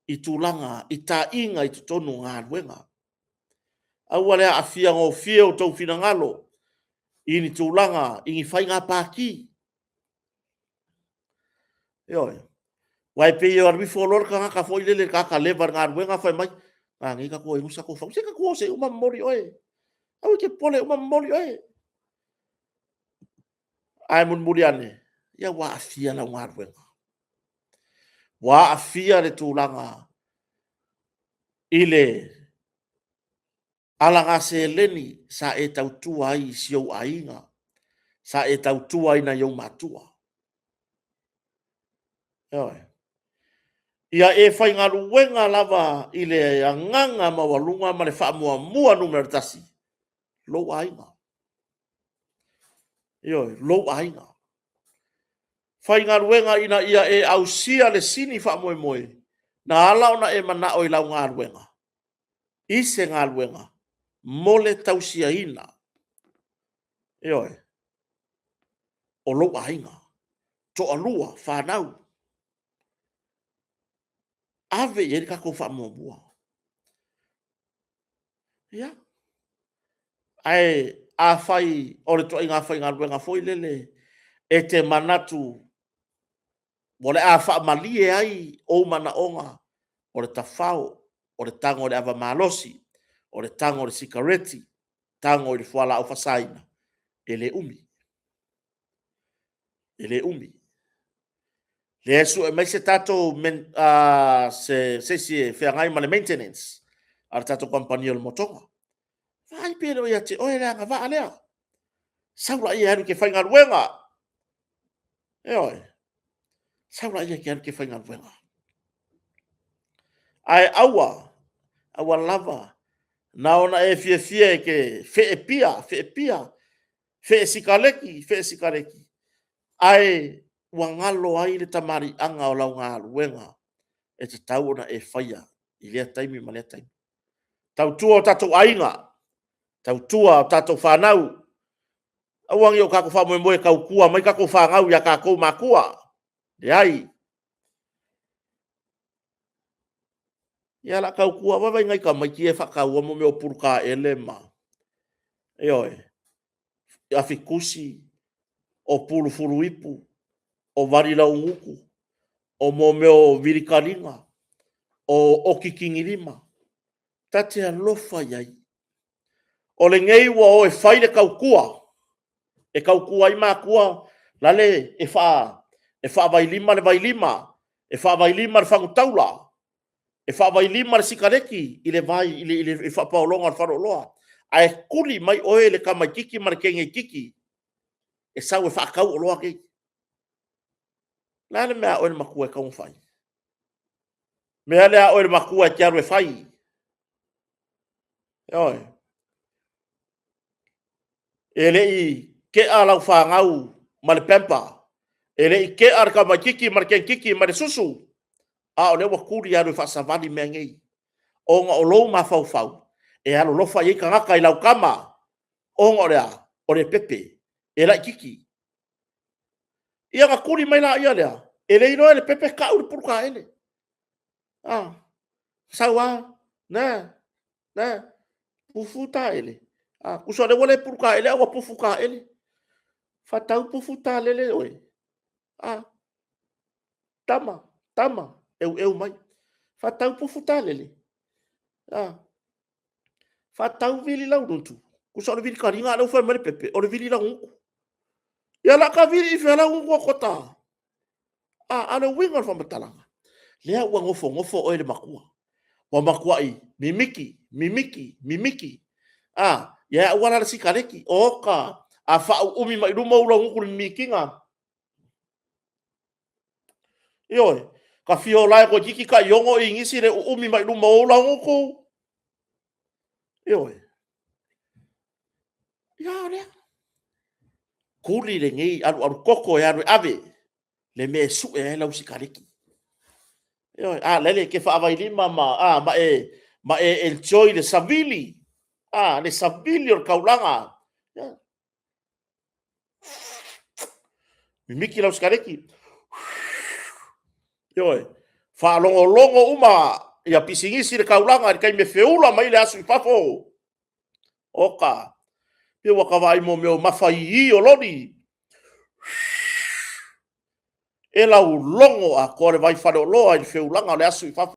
i tulaga i taaiga i totonu o galuega. Aua le aafia gofie outou finagalo i ni tulaga i ni faiga pati. Ioe. Aua e pei e alu ifo loa le tagata foi lele, le tagata leva i le galuega fai mai, a nei tatou o e nusa tou fau. Se tatou o se i uma momoli oe. Aua e te popole e uma momoli oe. Ae mulimuli ane, ia ua aafia lau galuega. Ua aafia le tulaga i le alaga seleni sa e tautua ai i si ou aiga. Sa e tautua ai nai ou matua. Ioe. Ia e faigaluega lava i le agaga maualuga ma le faamuamua numera tasi, lou aiga. Ioe, lou aiga. Faigaluega ina ia e ausia le sini faamoemoe na ala ona e manao i lau galuega, i se galuega mo le tausiaina, ioe, o lou aiga, toalua, fanau. Ave i ai le tatou faamuamua. Ia, ae afai o le ituaiga faigaluega foi lele e te manatu o le a faamalie ai ou manaoga, o le tafao, o le tago i le ava malosi, o le tago i le sikareti, tago i le fualaau faasaina, e le umi, e le umi. O lea e sue mai se tatou, se isi e feagai ma le maintenance a le tatou kamupani o le motoga. Vaai pe le o ia te oe le agavaa lea. Sau laia e alu e te faigaluega. Ioe. Sau laia e te alu e te faigaluega. Ae aua, aua lava na ona e fiafia e te fee pia, fee pia, fee sikaleki, fee sikaleki, ae ua galo ai le tamaliiaga o lau galuega e tatau ona e faia i lea taimi ma lea taimi. Tautua o tatou aiga, tautua a tatou fanau, aua ne i o tatou faamoemoe e tautua mai a tatou fanau ia tatou matua. Leai. Ia o le a tautua, vaai nai tamaiti ia e faatauina mea o pulutaele ma, ioe, afitusi, o pulu fuluipu, o valilaugutu, o mea o vilitaliga, o oki tinilima. Ta te alofa i ai. O lenei ua o e fai le tautua, e tautua ai matua, lale e faavailima le vailima, e faavailima le fagutaula, e faavailima le sikaleki i le faapaologa o le faleoloa. Ae tuli mai oe le tamaititi ma le teine itiiti e sau e faatau oloa nei. O le a le mea a oe le matua e tatau ona fai? O le mea lea a oe le matua e te alu e fai. Ioe. E le i tea lau fanau ma le pamper, e le i tea le tamaititi ma le teneititi ma le susu, a o lea ua tuli e alu e faasavali mea nei, ona o lou mafaufau e alolofa i ai tagata i lau tama, ona o le a? O le pepe, e laititi. Ia ona tuli mai laia lea, e le iloa e le pepe tau le pulutaele. A, sau lava, neh, neh, pufu taele. A, tusa o lea ua le pulutaele ae ua pufu taele. Faatau pufu talele oe. A, tama, tama, eueu mai. Faatau pufu talele. A, faatau vili laugutu. Tusa o le vili kaliga a o lea ua fai mai le pepe, o le vili laugutu. Ia o le a ta vili i fea laugutu a kota? A, a o le uiga o le faamatalaga, lea ua nofonofo oe le matua, ua matuai mimiti, mimiti, mimiti. A, ia aua la le sikaleki, oka, a faauumi mai luma ou laugutu i le mimitiga. Ioe, ka fia o lae toeitiiti tai 6 inisi le uumi mai luma o ou laugutu. Ioe. Ia o lea. Tuli lenei alualu koko e alu e ave le mea e sue ai lau sikaleki. Ioe, a lele e te faavailima ma, a, ma e, ma e enjoy le savili, a, le savili o le taulaga. Ia. Mimiti lau sikaleki. Ioe, faalogologo uma ia pisinisi le taulaga i le taimi e feula mai le asu i fafo. Oka, pe ua ka vaai mo mea o mafaiī o loli. E laulogo atoa le vai faleoloa i le feulaga o le asu i fafo.